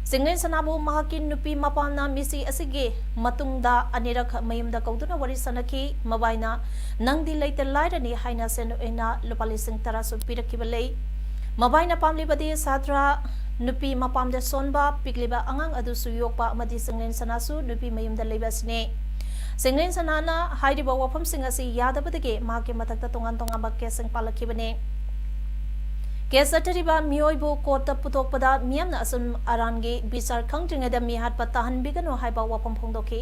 ꯆꯤꯡꯂꯦꯟ ꯁꯅꯥꯕꯨ ꯃꯍꯥꯛꯀꯤ ꯅꯨꯄꯤ ꯃꯄꯥꯝꯅ ꯃꯤꯁꯤ ꯑꯁꯤꯒꯤ ꯃꯇꯨꯡꯗ ꯑꯅꯤꯔꯛ ꯃꯌꯨꯝꯗ ꯀꯧꯗꯨꯅ ꯋꯥꯔꯤ ꯁꯥꯟꯅꯈꯤ꯫ ꯃꯕꯥꯏꯅ "ꯅꯪꯗꯤ ꯂꯩꯇ ꯂꯥꯏꯔꯅꯤ" ꯍꯥꯏꯅ ꯁꯦꯟ ꯑꯣꯏꯅ ꯂꯨꯄꯥ ꯂꯤꯁꯤꯡ ꯇꯔꯥꯁꯨ ꯄꯤꯔꯛꯈꯤꯕ ꯂꯩ꯫ ꯃꯕꯥꯏꯅ ꯄꯥꯝꯂꯤꯕꯗꯤ ꯁꯥꯇ꯭ꯔ ꯅꯨꯄꯤ ꯃꯄꯥꯝꯗ ꯁꯣꯟꯕ, ꯄꯤꯛꯂꯤꯕ ꯑꯉꯥꯡ ꯑꯗꯨꯁꯨ ꯌꯣꯛꯄ ꯑꯃꯗꯤ ꯆꯤꯡꯂꯦꯟ ꯁꯅꯥꯁꯨ ꯅꯨꯄꯤ ꯃꯌꯨꯝꯗ ꯂꯩꯕ ꯑꯁꯤꯅꯤ꯫ ꯆꯤꯡꯂꯦꯟ ꯁꯅꯥꯅ ꯍꯥꯏꯔꯤꯕ ꯋꯥꯐꯝꯁꯤꯡ ꯑꯁꯤ ꯌꯥꯗꯕꯗꯒꯤ ꯃꯍꯥꯛꯀꯤ ꯃꯊꯛꯇ ꯇꯣꯉꯥꯟ ꯇꯣꯉꯥꯟꯕ ꯀꯦꯁꯁꯤꯡ ꯄꯥꯜꯂꯛꯈꯤꯕꯅꯤ꯫ ꯀꯦꯁ ꯆꯠꯊꯔꯤꯕ ꯃꯤꯑꯣꯏꯕꯨ ꯀꯣꯔꯠꯇ ꯄꯨꯊꯣꯛꯄꯗ ꯃꯤꯌꯥꯝꯅ ꯑꯆꯨꯝ ꯑꯔꯥꯟꯒꯤ ꯕꯤꯆꯥꯔ ꯈꯪꯗ꯭ꯔꯤꯉꯩꯗ ꯃꯤꯍꯥꯠꯄ ꯇꯥꯍꯟꯕꯤꯒꯅꯨ ꯍꯥꯏꯕ ꯋꯥꯐꯝ ꯐꯣꯡꯗꯣꯛꯈꯤ꯫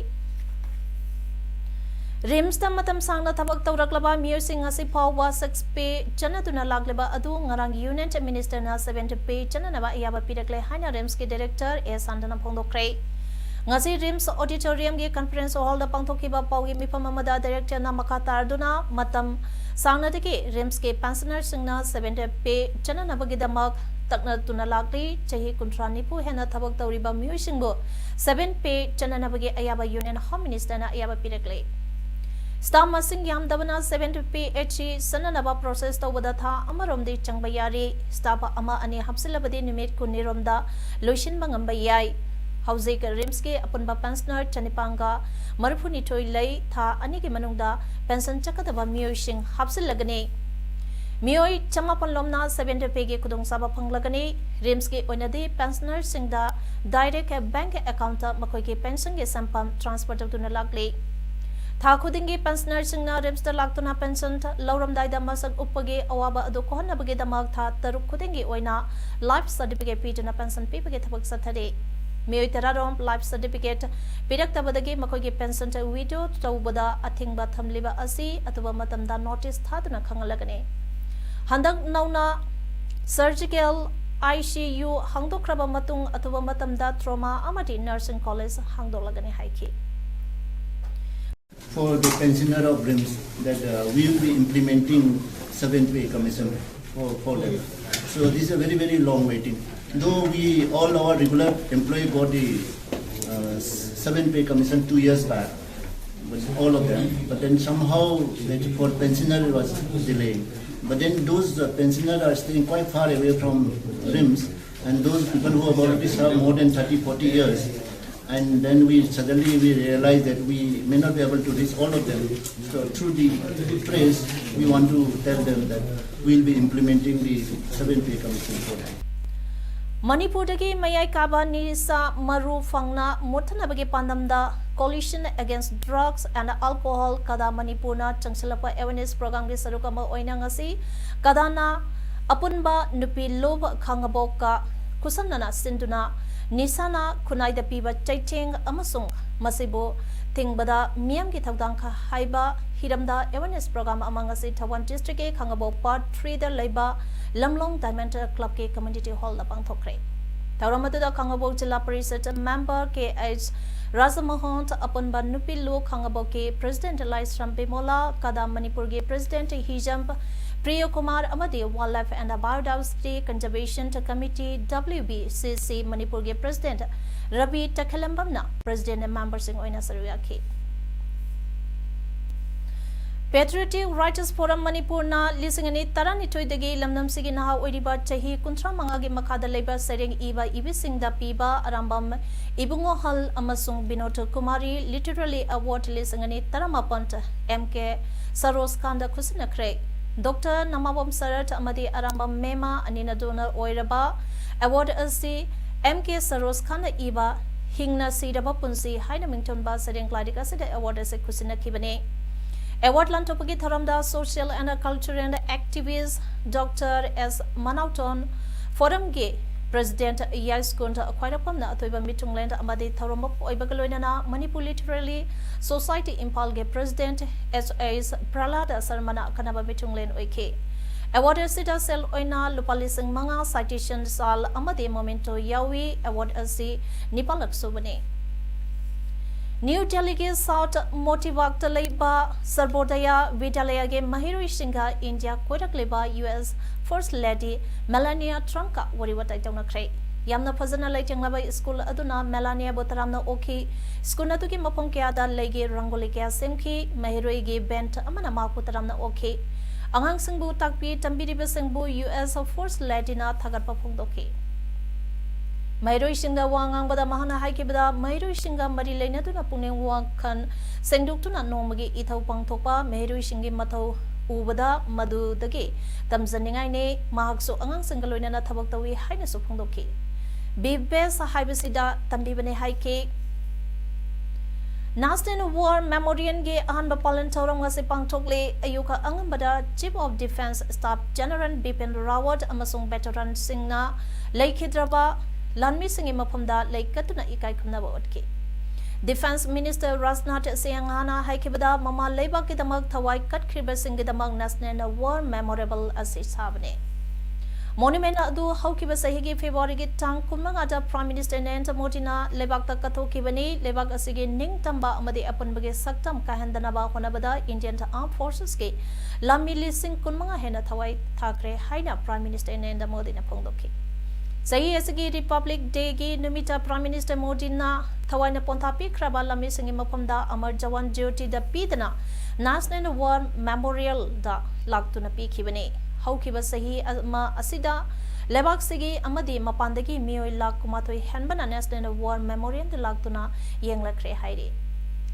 ꯔꯤꯝꯁꯇ ꯃꯇꯝ ꯁꯥꯡꯅ ꯊꯕꯛ ꯇꯧꯔꯛꯂꯕ ꯃꯤꯑꯣꯏꯁꯤꯡ ꯉꯁꯤ ꯐꯥꯎꯕ ꯁꯤꯛꯁ ꯄꯦ ꯆꯠꯅꯗꯨꯅ ꯂꯥꯛꯂꯤꯕ ꯑꯗꯨ ꯉꯔꯥꯡꯒꯤ ꯌꯨꯅꯤꯌꯟ ꯃꯤꯅꯤꯁꯇꯔꯅ ꯁꯚꯦꯟ ꯄꯦ ꯆꯠꯅꯅꯕ ꯑꯌꯥꯕ ꯄꯤꯔꯛꯂꯦ ꯍꯥꯏꯅ ꯔꯤꯝꯁꯀꯤ ꯗꯥꯏꯔꯦꯛꯇꯔ ꯑꯦ ꯁꯥꯟꯇꯅ ꯐꯣꯡꯗꯣꯛꯈ꯭ꯔꯦ꯫ ꯉꯁꯤ ꯔꯤꯝꯁ ꯑꯣꯗꯤꯇꯣꯔꯤꯌꯝꯒꯤ ꯀꯟꯐꯔꯦꯟꯁ ꯍꯣꯜꯗ ꯄꯥꯡꯊꯣꯛꯈꯤꯕ ꯄꯥꯎꯒꯤ ꯃꯤꯐꯝ ꯑꯃꯗ ꯗꯥꯏꯔꯦꯛꯇꯔꯅ ꯃꯈꯥ ꯇꯥꯔꯗꯨꯅ ꯃꯇꯝ ꯁꯥꯡꯅꯗꯒꯤ ꯔꯤꯝꯁꯀꯤ ꯄꯦꯟꯁꯅꯔꯁꯤꯡꯅ ꯁꯚꯦꯟ ꯄꯦ ꯆꯠꯅꯅꯕꯒꯤꯗꯃꯛ ꯇꯛꯅꯗꯨꯅ ꯂꯥꯛꯂꯤ꯫ ꯆꯍꯤ ꯀꯨꯟꯊ꯭ꯔꯥ ꯅꯤꯐꯨ ꯍꯦꯟꯅ ꯊꯕꯛ ꯇꯧꯔꯤꯕ ꯃꯤꯑꯣꯏꯁꯤꯡꯕꯨ ꯁꯚꯦꯟ ꯄꯦ ꯆꯠꯅꯅꯕꯒꯤ ꯑꯌꯥꯕ ꯌꯨꯅꯤꯌꯟ ꯍꯣꯝ ꯃꯤꯅꯤꯁꯇꯔꯅ ꯑꯌꯥꯕ ꯄꯤꯔꯛꯂꯦ꯫ ꯁ꯭ꯇꯥꯐ ꯃꯁꯤꯡ ꯌꯥꯝꯗꯕꯅ ꯁꯚꯦꯟ ꯄꯦ ꯑꯦꯆ ꯁꯤ ꯆꯠꯅꯅꯕ ꯄ꯭ꯔꯣꯁꯦꯁ ꯇꯧꯕꯗ ꯊꯥ ꯑꯃꯔꯣꯝꯗꯤ ꯆꯪꯕ ꯌꯥꯔꯤ꯫ ꯁ꯭ꯇꯥꯐ ꯑꯃ ꯑꯅꯤ ꯍꯥꯞꯆꯤꯜꯂꯕꯗꯤ ꯅꯨꯃꯤꯠ ꯀꯨꯟꯅꯤꯔꯣꯝꯗ ꯂꯣꯏꯁꯤꯟꯕ ꯉꯝꯕ ꯌꯥꯏ꯫ ꯍꯧꯖꯤꯛ ꯔꯤꯝꯁꯀꯤ ꯑꯄꯨꯟꯕ ꯄꯦꯟꯁꯅꯔ ꯆꯅꯤꯄꯥꯟꯒ ꯃꯔꯤꯐꯨꯅꯤꯊꯣꯏ ꯂꯩ꯫ ꯊꯥ ꯑꯅꯤꯒꯤ ꯃꯅꯨꯡꯗ ꯄꯦꯟꯁꯟ ꯆꯠꯀꯗꯕ ꯃꯤꯑꯣꯏꯁꯤꯡ ꯍꯥꯞꯆꯤꯜꯂꯒꯅꯤ꯫ ꯃꯤꯑꯣꯏ ꯆꯃꯥꯄꯟ ꯂꯣꯝꯅ ꯁꯚꯦꯟ ꯄꯦꯒꯤ ꯈꯨꯗꯣꯡꯆꯥꯕ ꯐꯪꯂꯒꯅꯤ꯫ ꯔꯤꯝꯁꯀꯤ ꯑꯣꯏꯅꯗꯤ ꯄꯦꯟꯁꯅꯔꯁꯤꯡꯗ ꯗꯥꯏꯔꯦꯛ ꯕꯦꯡꯛ ꯑꯦꯀꯥꯎꯟꯇ ꯃꯈꯣꯏꯒꯤ ꯄꯦꯟꯁꯟꯒꯤ ꯁꯦꯟꯐꯝ ꯇ꯭ꯔꯥꯟꯁꯐꯔ ꯇꯧꯗꯨꯅ ꯂꯥꯛꯂꯤ꯫ ꯊꯥ ꯈꯨꯗꯤꯡꯒꯤ ꯄꯦꯟꯁꯅꯔꯁꯤꯡꯅ ꯔꯤꯝꯁꯇ ꯂꯥꯛꯇꯨꯅ ꯄꯦꯟꯁꯟ ꯂꯧꯔꯝꯗꯥꯏꯗ ꯃꯁꯛ ꯎꯞꯄꯒꯤ ꯑꯋꯥꯕ ꯑꯗꯨ ꯀꯣꯛꯍꯟꯅꯕꯒꯤꯗꯃꯛ ꯊꯥ ꯇꯔꯨꯛ ꯈꯨꯗꯤꯡꯒꯤ ꯑꯣꯏꯅ ꯂꯥꯏꯐ ꯁꯥꯔꯇꯤꯐꯤꯀꯦꯠ ꯄꯤꯗꯨꯅ ꯄꯦꯟꯁꯟ ꯄꯤꯕꯒꯤ ꯊꯕꯛ ꯆꯠꯊꯔꯤ꯫ ꯃꯤꯑꯣꯏ ꯇꯔꯥꯔꯣꯝ ꯂꯥꯏꯐ ꯁꯥꯔꯇꯤꯐꯤꯀꯦꯠ ꯄꯤꯔꯛꯇꯕꯗꯒꯤ ꯃꯈꯣꯏꯒꯤ ꯄꯦꯟꯁꯟ ꯋꯤꯗ꯭ꯔꯣ ꯇꯧꯕꯗ ꯑꯊꯤꯡꯕ ꯊꯝꯂꯤꯕ ꯑꯁꯤ ꯑꯊꯨꯕ ꯃꯇꯝꯗ ꯅꯣꯇꯤꯁ ꯊꯥꯗꯨꯅ ꯈꯪꯍꯜꯂꯒꯅꯤ꯫ ꯍꯟꯗꯛ ꯅꯧꯅ ꯁꯔꯖꯤꯀꯦꯜ ꯑꯥꯏ ꯁꯤ ꯌꯨ ꯍꯥꯡꯗꯣꯛꯈ꯭ꯔꯕ ꯃꯇꯨꯡ ꯑꯊꯨꯕ ꯃꯇꯝꯗ ꯇ꯭ꯔꯣꯃꯥ ꯑꯃꯗꯤ ꯅꯔꯁꯤꯡ ꯀꯣꯂꯦꯖ ꯍꯥꯡꯗꯣꯛꯂꯒꯅꯤ ꯍꯥꯏꯈꯤ꯫ For the pensioner of RIMS, that uh, we will be implementing seven pay commission for, for them. So this is a very, very long waiting. Though we, all our regular employee got the uh, seven pay commission two years back, but all of them. But then somehow that for pensioner it was delaying. But then those uh, pensioners are staying quite far away from RIMS, and those people who have already served more than thirty, forty years, and then we suddenly we realize that we may not be able to reach all of them. So through the press, we want to tell them that we'll be implementing the seven pay commission for them. ꯃꯅꯤꯄꯨꯔꯗꯒꯤ ꯃꯌꯥꯏ ꯀꯥꯕ ꯅꯤꯁꯥ ꯃꯔꯨ ꯐꯪꯅ ꯃꯨꯠꯊꯅꯕꯒꯤ ꯄꯥꯟꯗꯝꯗ Coalition Against Drugs and Alcohol, ꯀꯗꯥ, ꯃꯅꯤꯄꯨꯔꯅ ꯆꯪꯁꯤꯜꯂꯛꯄ awareness ꯄ꯭ꯔꯣꯒ꯭ꯔꯥꯝꯒꯤ ꯁꯔꯨꯛ ꯑꯃ ꯑꯣꯏꯅ ꯉꯁꯤ ꯀꯗꯥꯅ ꯑꯄꯨꯟꯕ ꯅꯨꯄꯤ ꯂꯨꯞ ꯈꯥꯉꯕꯣꯛꯀ ꯈꯨꯠꯁꯝꯅꯅ ꯁꯤꯟꯗꯨꯅ ꯅꯤꯁꯥꯅ ꯈꯨꯟꯅꯥꯏꯗ ꯄꯤꯕ ꯆꯩꯊꯦꯡ ꯑꯃꯁꯨꯡ ꯃꯁꯤꯕꯨ ꯊꯤꯡꯕꯗ ꯃꯤꯌꯥꯝꯒꯤ ꯊꯧꯗꯥꯡ ꯍꯥꯏꯕ ꯍꯤꯔꯝꯗ awareness program ꯑꯃ ꯉꯁꯤ ꯊꯧꯕꯥꯜ districtꯀꯤ ꯈꯥꯉꯕꯣꯛ part threeꯗ ꯂꯩꯕ ꯂꯝꯂꯣꯡ Diamond Clubꯀꯤ community hallꯗ ꯄꯥꯡꯊꯣꯛꯈ꯭ꯔꯦ꯫ ꯊꯧꯔꯝ ꯑꯗꯨꯗ ꯈꯥꯉꯕꯣꯛ ꯖꯤꯂꯥ ꯄꯔꯤꯁꯠ member ꯀꯦ ꯑꯩꯆ ꯔꯥꯖꯃꯣꯍꯟ, ꯑꯄꯨꯟꯕ ꯅꯨꯄꯤ ꯂꯨꯞ ꯈꯥꯉꯕꯣꯛꯀꯤ president ꯂꯥꯏꯁ꯭ꯔꯝ ꯕꯤꯃꯣꯂꯥ, ꯀꯗꯥ ꯃꯅꯤꯄꯨꯔꯒꯤ president ꯍꯤꯖꯝ ꯄ꯭ꯔꯤꯌ ꯀꯨꯃꯥꯔ ꯑꯃꯗꯤ Wildlife and Biodiversity Conservation Committee, W B C C, ꯃꯅꯤꯄꯨꯔꯒꯤ president ꯔꯕꯤ ꯇꯈꯦꯂꯝꯕꯝꯅ president memberꯁꯤꯡ ꯑꯣꯏꯅ ꯁꯔꯨꯛ ꯌꯥꯈꯤ꯫ Patriotic Writers Forum ꯃꯅꯤꯄꯨꯔꯅ ꯂꯤꯁꯤꯡ ꯑꯅꯤ ꯇꯔꯥꯅꯤꯊꯣꯏꯗꯒꯤ ꯂꯝꯗꯝꯁꯤꯒꯤ ꯅꯍꯥ ꯑꯣꯏꯔꯤꯕ ꯆꯍꯤ ꯀꯨꯟꯊ꯭ꯔꯥ ꯃꯉꯥꯒꯤ ꯃꯈꯥꯗ ꯂꯩꯕ ꯁꯩꯔꯦꯡ ꯏꯕ ꯏꯕꯤꯁꯤꯡꯗ ꯄꯤꯕ ꯑꯔꯥꯝꯕꯝ ꯏꯕꯨꯡꯉꯣꯍꯜ ꯑꯃꯁꯨꯡ ꯕꯤꯅꯣꯗ ꯀꯨꯃꯥꯔꯤ Literary Award ꯂꯤꯁꯤꯡ ꯑꯅꯤ ꯇꯔꯥꯃꯥꯄꯟ ꯑꯦꯝ ꯀꯦ ꯁꯔꯣꯖ ꯈꯥꯟꯗ ꯈꯨꯠꯁꯤꯟꯅꯈ꯭ꯔꯦ꯫ ꯗꯣꯛꯇꯔ ꯅꯃꯥꯕꯝ ꯁꯔꯠ ꯑꯃꯗꯤ ꯑꯔꯥꯝꯕꯝ ꯃꯦꯃꯥ ꯑꯅꯤꯅ donor ꯑꯣꯏꯔꯕ award ꯑꯁꯤ ꯑꯦꯝ ꯀꯦ ꯁꯔꯣꯖ ꯈꯥꯟꯅ ꯏꯕ ꯍꯤꯡꯅ ꯁꯤꯔꯕ ꯄꯨꯟꯁꯤ ꯍꯥꯏꯅ ꯃꯤꯡꯊꯣꯟꯕ ꯁꯩꯔꯦꯡ ꯂꯥꯏꯔꯤꯛ ꯑꯁꯤꯗ award ꯑꯁꯤ ꯈꯨꯠꯁꯤꯟꯅꯈꯤꯕꯅꯤ꯫ Award ꯂꯥꯟꯊꯣꯛꯄꯒꯤ ꯊꯧꯔꯝꯗ social and cultural activist doctor S Manaoton, forumꯒꯤ president ꯌꯥꯏꯁ꯭ꯀꯨꯟ ꯈ꯭ꯋꯥꯏꯔꯥꯛꯄꯝꯅ ꯑꯊꯣꯏꯕ ꯃꯤꯊꯨꯡꯂꯦꯟ ꯑꯃꯗꯤ ꯊꯧꯔꯝ ꯃꯄꯨ ꯑꯣꯏꯕꯒ ꯂꯣꯏꯅꯅ ꯃꯅꯤꯄꯨꯔ Literary Society ꯏꯝꯐꯥꯜꯒꯤ president ꯑꯦꯁ ꯑꯦꯁ ꯄ꯭ꯔꯍꯂꯥꯗ ꯁꯔꯃꯅ ꯑꯈꯟꯅꯕ ꯃꯤꯊꯨꯡꯂꯦꯟ ꯑꯣꯏꯈꯤ꯫ Award ꯑꯁꯤꯗ ꯁꯦꯜ ꯑꯣꯏꯅ ꯂꯨꯄꯥ ꯂꯤꯁꯤꯡ ꯃꯉꯥ, citation ꯁꯥꯜ ꯑꯃꯗꯤ memento ꯌꯥꯎꯏ꯫ Award ꯑꯁꯤ ꯅꯤꯄꯥꯜꯂꯛ ꯁꯨꯕꯅꯤ꯫ ꯅ꯭ꯌꯨ ꯗꯦꯜꯂꯤꯒꯤ ꯁꯥꯎꯠ ꯃꯣꯇꯤꯕꯥꯒꯇ ꯂꯩꯕ ꯁꯔꯕꯣꯗꯌ ꯕꯤꯗ꯭ꯌꯥꯂꯌꯒꯤ ꯃꯍꯩꯔꯣꯏꯁꯤꯡꯒ ꯏꯟꯗꯤꯌꯥ ꯀꯣꯏꯔꯛꯂꯤꯕ U S First Lady Melania ꯇ꯭ꯔꯝꯞꯀ ꯋꯥꯔꯤ ꯋꯥꯇꯥꯏ ꯇꯧꯅꯈ꯭ꯔꯦ꯫ ꯌꯥꯝꯅ ꯐꯖꯅ ꯂꯩꯇꯦꯡꯂꯕ ꯁ꯭ꯀꯨꯜ ꯑꯗꯨꯅ ꯃꯦꯂꯥꯅꯤꯌꯥꯕꯨ ꯇꯔꯥꯝꯅ ꯑꯣꯛꯈꯤ꯫ ꯁ꯭ꯀꯨꯜ ꯑꯗꯨꯒꯤ ꯃꯐꯝ ꯀꯌꯥꯗ ꯂꯩꯒꯤ ꯔꯪꯒꯣꯂꯤ ꯀꯌꯥ ꯁꯦꯝꯈꯤ꯫ ꯃꯍꯩꯔꯣꯏꯒꯤ band ꯑꯃꯅ ꯃꯍꯥꯛꯄꯨ ꯇꯔꯥꯝꯅ ꯑꯣꯛꯈꯤ꯫ ꯑꯉꯥꯡꯁꯤꯡꯕꯨ ꯇꯥꯛꯄꯤ ꯇꯝꯕꯤꯔꯤꯕꯁꯤꯡꯕꯨ ꯌꯨ ꯑꯦꯁ First Ladyꯅ ꯊꯥꯒꯠꯄ ꯐꯣꯡꯗꯣꯛꯈꯤ꯫ ꯃꯍꯩꯔꯣꯏꯁꯤꯡꯗ ꯋꯥ ꯉꯥꯡꯕꯗ ꯃꯍꯥꯛꯅ ꯍꯥꯏꯈꯤꯕꯗ, ꯃꯍꯩꯔꯣꯏꯁꯤꯡꯒ ꯃꯔꯤ ꯂꯩꯅꯗꯨꯅ ꯄꯨꯛꯅꯤꯡ ꯋꯥꯈꯜ ꯁꯦꯡꯗꯣꯛꯇꯨꯅ ꯅꯣꯡꯃꯒꯤ ꯏꯊꯧ ꯄꯥꯡꯊꯣꯛꯄ ꯃꯍꯩꯔꯣꯏꯁꯤꯡꯒꯤ ꯃꯊꯧ ꯎꯕꯗ ꯃꯗꯨꯗꯒꯤ ꯇꯝꯖꯅꯤꯡꯉꯥꯏꯅꯤ꯫ ꯃꯍꯥꯛꯁꯨ ꯑꯉꯥꯡꯁꯤꯡꯒ ꯂꯣꯏꯅꯅ ꯊꯕꯛ ꯇꯧꯏ ꯍꯥꯏꯅꯁꯨ ꯐꯣꯡꯗꯣꯛꯈꯤ꯫ Be best ꯍꯥꯏꯕꯁꯤꯗ ꯇꯝꯕꯤꯕꯅꯤ ꯍꯥꯏꯈꯤ꯫ National War Memorial-ꯒꯤ ꯑꯍꯥꯟꯕ ꯄꯥꯂꯟ ꯊꯧꯔꯝ ꯉꯁꯤ ꯄꯥꯡꯊꯣꯛꯂꯤ꯫ ꯑꯌꯨꯛ ꯑꯉꯟꯕꯗ Chief of Defence Staff General Bipin Rawat ꯑꯃꯁꯨꯡ veteran-ꯁꯤꯡꯅ ꯂꯩꯈꯤꯗ꯭ꯔꯕ ꯂꯥꯟꯃꯤꯁꯤꯡꯒꯤ ꯃꯐꯝꯗ ꯂꯩ ꯀꯠꯇꯨꯅ ꯏꯀꯥꯏ ꯈꯨꯝꯅꯕ ꯎꯠꯈꯤ꯫ Defence Minister Rajnath Singh-ꯅ ꯍꯥꯏꯈꯤꯕꯗ, ꯃꯃꯥ ꯂꯩꯕꯥꯛꯀꯤꯗꯃꯛ ꯊꯋꯥꯏ ꯀꯠꯈ꯭ꯔꯤꯕꯁꯤꯡꯒꯤꯗꯃꯛ National War Memorial ꯑꯁꯤ ꯁꯥꯕꯅꯤ꯫ Monument ꯑꯗꯨ ꯍꯧꯈꯤꯕ ꯆꯍꯤꯒꯤ February-ꯒꯤ ꯇꯥꯡ ꯀꯨꯟꯃꯉꯥꯗ Prime Minister ꯅꯔꯦꯟꯗ꯭ꯔ ꯃꯣꯗꯤꯅ ꯂꯩꯕꯥꯛꯇ ꯀꯠꯊꯣꯛꯈꯤꯕꯅꯤ꯫ ꯂꯩꯕꯥꯛ ꯑꯁꯤꯒꯤ ꯅꯤꯡꯇꯝꯕ ꯑꯃꯗꯤ ꯑꯄꯨꯟꯕꯒꯤ ꯁꯛꯇꯝ ꯀꯥꯏꯍꯟꯗꯅꯕ ꯍꯣꯠꯅꯕꯗ Indian Armed Forces-ꯀꯤ ꯂꯥꯟꯃꯤ ꯂꯤꯁꯤꯡ ꯀꯨꯟꯃꯉꯥ ꯍꯦꯟꯅ ꯊꯋꯥꯏ ꯊꯥꯈ꯭ꯔꯦ ꯍꯥꯏꯅ Prime Minister ꯅꯔꯦꯟꯗ꯭ꯔ ꯃꯣꯗꯤꯅ ꯐꯣꯡꯗꯣꯛꯈꯤ꯫ ꯆꯍꯤ ꯑꯁꯤꯒꯤ Republic Day-ꯒꯤ ꯅꯨꯃꯤꯠꯇ Prime Minister ꯃꯣꯗꯤꯅ ꯊꯋꯥꯏꯅ ꯄꯣꯟꯊꯥ ꯄꯤꯈ꯭ꯔꯕ ꯂꯥꯟꯃꯤꯁꯤꯡꯒꯤ ꯃꯐꯝꯗ Amar Jawan Jyoti-ꯗ ꯄꯤꯗꯨꯅ National War Memorial-ꯗ ꯂꯥꯛꯇꯨꯅ ꯄꯤꯈꯤꯕꯅꯤ꯫ ꯍꯧꯈꯤꯕ ꯆꯍꯤ ꯑꯃ ꯑꯁꯤꯗ ꯂꯩꯕꯥꯛꯁꯤꯒꯤ ꯑꯃꯗꯤ ꯃꯄꯥꯟꯗꯒꯤ ꯃꯤꯑꯣꯏ ꯂꯥꯈ ꯀꯨꯟꯃꯥꯊꯣꯏ ꯍꯦꯟꯕꯅ National War Memorial-ꯗ ꯂꯥꯛꯇꯨꯅ ꯌꯦꯡꯂꯛꯈ꯭ꯔꯦ ꯍꯥꯏꯔꯤ꯫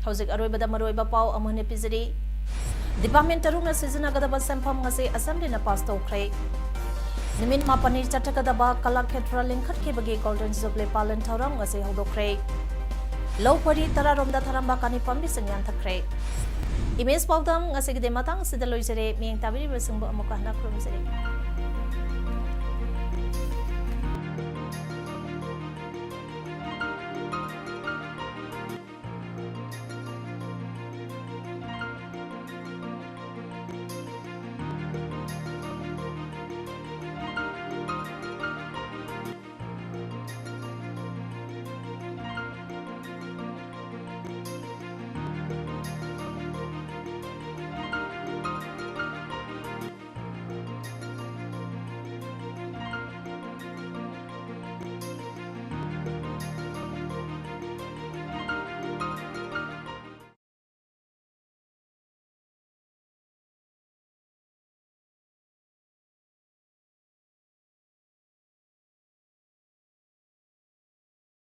ꯍꯧꯖꯤꯛ ꯑꯔꯣꯏꯕꯗ ꯃꯔꯨꯑꯣꯏꯕ ꯄꯥꯎ ꯑꯃꯨꯛ ꯍꯟꯅ ꯄꯤꯖꯔꯤ꯫ Department ꯇꯔꯨꯛꯅ ꯁꯤꯖꯤꯟꯅꯒꯗꯕ ꯁꯦꯟꯐꯝ ꯉꯁꯤ Assembly-ꯅ pass ꯇꯧꯈ꯭ꯔꯦ꯫ ꯅꯨꯃꯤꯠ ꯃꯥꯄꯟꯅꯤ ꯆꯠꯊꯒꯗꯕ ꯀꯂꯥꯈꯦꯇ꯭ꯔ ꯂꯤꯡꯈꯠꯈꯤꯕꯒꯤ Golden Jubilee ꯄꯥꯂꯟ ꯊꯧꯔꯝ ꯉꯁꯤ ꯍꯧꯗꯣꯛꯈ꯭ꯔꯦ꯫ ꯂꯧ ꯄꯔꯤ ꯇꯔꯥꯔꯣꯝꯗ ꯊꯥꯔꯝꯕ ꯀꯥꯅꯤ ꯄꯥꯝꯕꯤꯁꯤꯡ ꯌꯥꯟꯊꯠꯈ꯭ꯔꯦ꯫ Image ꯄꯥꯎꯗꯝ ꯉꯁꯤꯒꯤꯗꯤ ꯃꯇꯥꯡ ꯑꯁꯤꯗ ꯂꯣꯏꯖꯔꯦ꯫ ꯃꯤꯠꯌꯦꯡ ꯇꯥꯕꯤꯔꯤꯕꯁꯤꯡꯕꯨ ꯑꯃꯨꯛꯀ ꯍꯟꯅ ꯈꯨꯔꯨꯝꯖꯔꯤ꯫